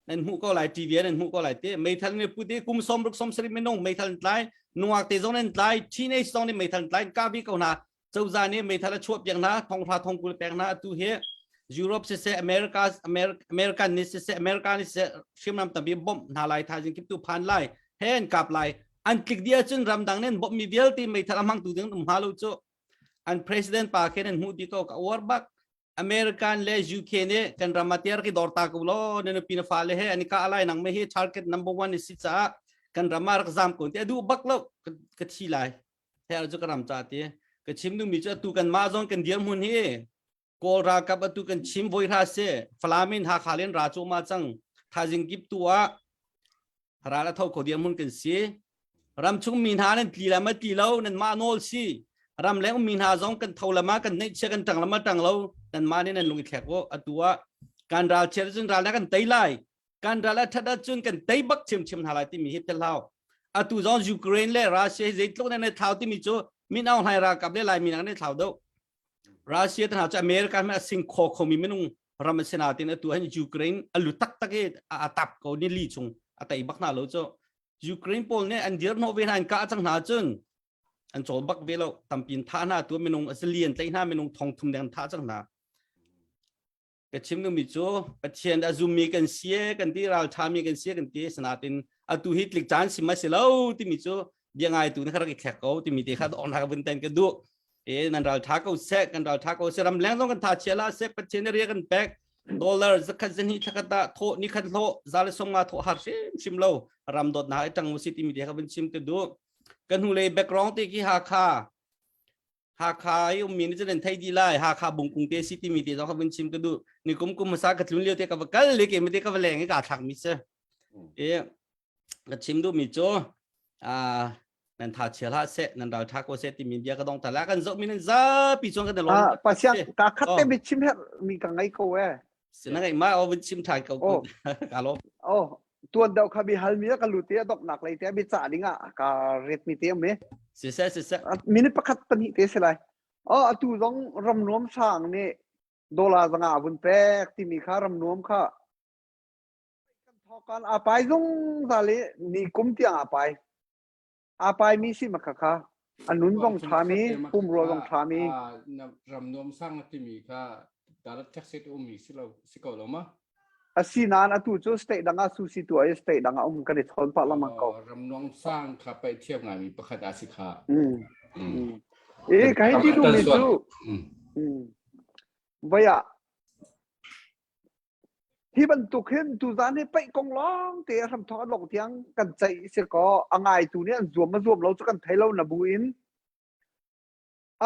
Nan hmuh ko lai TV nan hmuh ko lai te meithal ne pute kum som ruk som sarih minung meithal tlai nungak te zong nan tlai teenage zong nih meithal tlai ka bi ko hna cozah nih meithal a chuah piak hna thonghra thongkul pek hna atu hi Europe siseh America American nih siseh America nih siseh hriamnam tampi bomh hna lai thaizing kip tu phan lai he an kap lai an tlik dia cun ramdang nih an bomh mi vialte meithal a hmang tu ding um hnga lo cu an president pa khen an hmuh di ko ka uar bak American le UK nih kan ram ah tiar ki dor ta ko lo na nupi na fale he an i kah lai nang me hi target number one si caah kan ram ah rak zam ko ti a duh bak lo ka thi lai he cu ka ram ca ti ka chim duhmi cu atu kan mah zong kan dirhmun hi Kawl ralkap atu kan chim voi hra se Falam in Hakha len ra cu ma cang thazing kip tu ah ral a tho kho dirhmun kan si ram chung mi hna nan tli la ma tli lo nan mah nawl si ram leng mi hna zong kan tho lama kan neih chia kan tang lama tang lo nan mah nih nan lung i thlek wo atu ah kan ral chia cun ral na kan tei lai kan ral a that ahcun kan tei bak chimchim hna lai timi hi philhau atu zong Ukraine le Russia hi zeitluk nan i thlau timi cu Min Aung Hlaing ralkap le Laimi nan i thlau deuh Russia te hna cu America hmanh a sing kho khomi minung ram a si natin atu hin Ukraine a lu taktak i a tap ko ni li chung a tei bak hna lo cu Ukraine pawl nih an dir hnawh ve hna an kah cang hna cun an cawl bak ve lo tampin thah hna tu minung a zali an tlaih hna minung thong thum deng thah cang hna ka chim duhmi cu Pathian a zummi kan si kan ti ralṭhami kan si kan ti sanatin atu hi tlik caan sim a si lo timi cu bia ngaitu na rak i thlek ko timi te kha on rak vun ten ka duh e nan ralṭha ko seh kan ralṭha ko seh ram leng zong kan tha chia la seh Pathian ria kan pek dollar zakhat zan hi thlakhat ah thawh ni khat hlawh za le som nga thawh har hrim hrim lo ram dawt na ai tang mu si timi te kha vun chim ka duh kan hnulei background te khi Hakha Hakha i ummi nih cun an thei dih lai Hakha bungkung te si timi te zong kha vun chim ka duh ni kum kum hmasa ka tlun lio te ka va kal le ke te ka va leng i kaa thlak mi si e ka chim duh mi cu a nan tha chia hlah seh nan ral tha ko seh timi bia ka dong ta la kan zoh mi nan zapi chuan kan lawm Ah, pasiang ka khat te mi chim her mi ka ngai ko e. Sina ngai ma o vun chim thai ko Oh. ka lawm Oh, tuan deuh kha bi hal mi ka lu te dok nak lei te bi ca ding ah ka ret mi te me. Siseh siseh. Minute pakhat pahnih te se lai. Oh, atu zong ram nuam sang nih dollar zanga vun pek timi kha ram nuam kha kan thokan a pai zungzal i ni kum tiang a pai. aa paimi si ma kha kha a nun zong ṭhami pumrua zong ṭhami ram nuam sang na timi kha dalat taxi te ummi si lo si ko lo ma asi nain atu cu state dang ah susi tu ai state dang ah um kan i chawn pah lengmang ko ram nuam sang kha pai thiam ngai mi pakhat a si kha e ka hei ti duh mi cu vai ah Hi bantuk hin tuzaan hi paih kong lawng te a hramthawk a dongh tiang kan ceih si kaw a ngaitu nih an zuam a zuam lo cu kan thei lo na bu in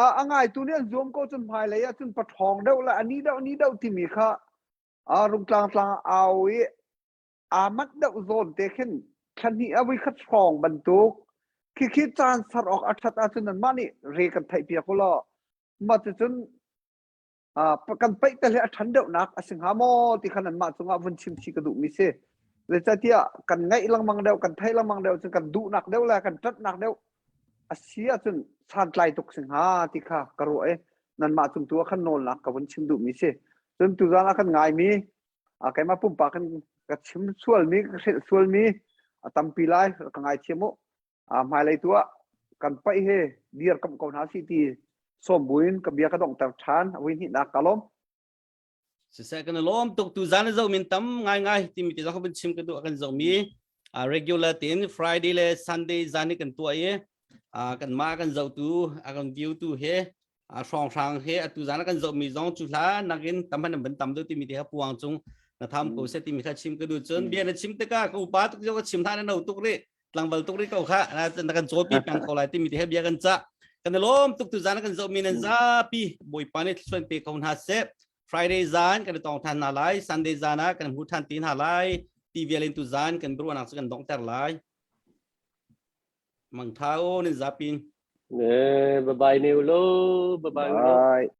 a, a ngaitu nih an zuam ko cun hmailei ah cun paṭhawng deuh le a ni deuh ni deuh timi kha a rungtlang tlang au i aa manh deuh zawn te khin thla hnih a voi khat hrawng bantuk khikhi caan ser awk a ṭhat ahcun nanmah nih re kan theihpiak u law mah cucun kan paih tel hi a ṭhan deuhnak a si hnga maw ti kha nanmah cungah vun chim chih ka duhmi si. Zeicahtiah kan ngaih lengmang deuh, kan theih lengmang deuh cun kan duhnak deuh le kan ṭanhnak deuh a si ahcun santlai tuk si hnga ti kha ka ruah i nanmah cung tu ah khan nawlnak ka vun chim duhmi si. Cun tuzaan ah kan ngaimi keimah pumpak in ka chim sualmi, ka hrilh sualmi a tampi lai, ka ngaithiam u. hmailei tu ah kan paih hi dirkamh ko hna sih ti sawm buin ka bia ka donghter ṭhan vui hnihnak ka lawm. Siseh kan lawm tuk tu zan zo min tam ngai ngai timi ti zong kan chim ka duh kan zoh mi regular tin Friday le Sunday zan ni kan tuah i kan ma kan zoh tu a kan view tu he hrawng hrang he atu zan kan zoh mi zong cu hla nakin tam han ban tam do timi ti ha puang cung na tham ko se timi kha chim ka duh cun bia na chim tikah ka upa tuk jo ka chim hna na no tuk ri tlangval tuk ri ko kha na kan cawl pi peng ko lai timi te he bia kan cah kan lawm tuk tu zan kan zoh mi nan zapi bawipa nih thluachuah pe ko hna seh Friday zan kan tong than hna lai Sunday zan ah kan hmu than ti hna lai ti vial in tu zan kan ruahnak cu kan donghter lai mangtha o nan zapin Eh, bye bye ne ulo, bye bye ulo. Bye.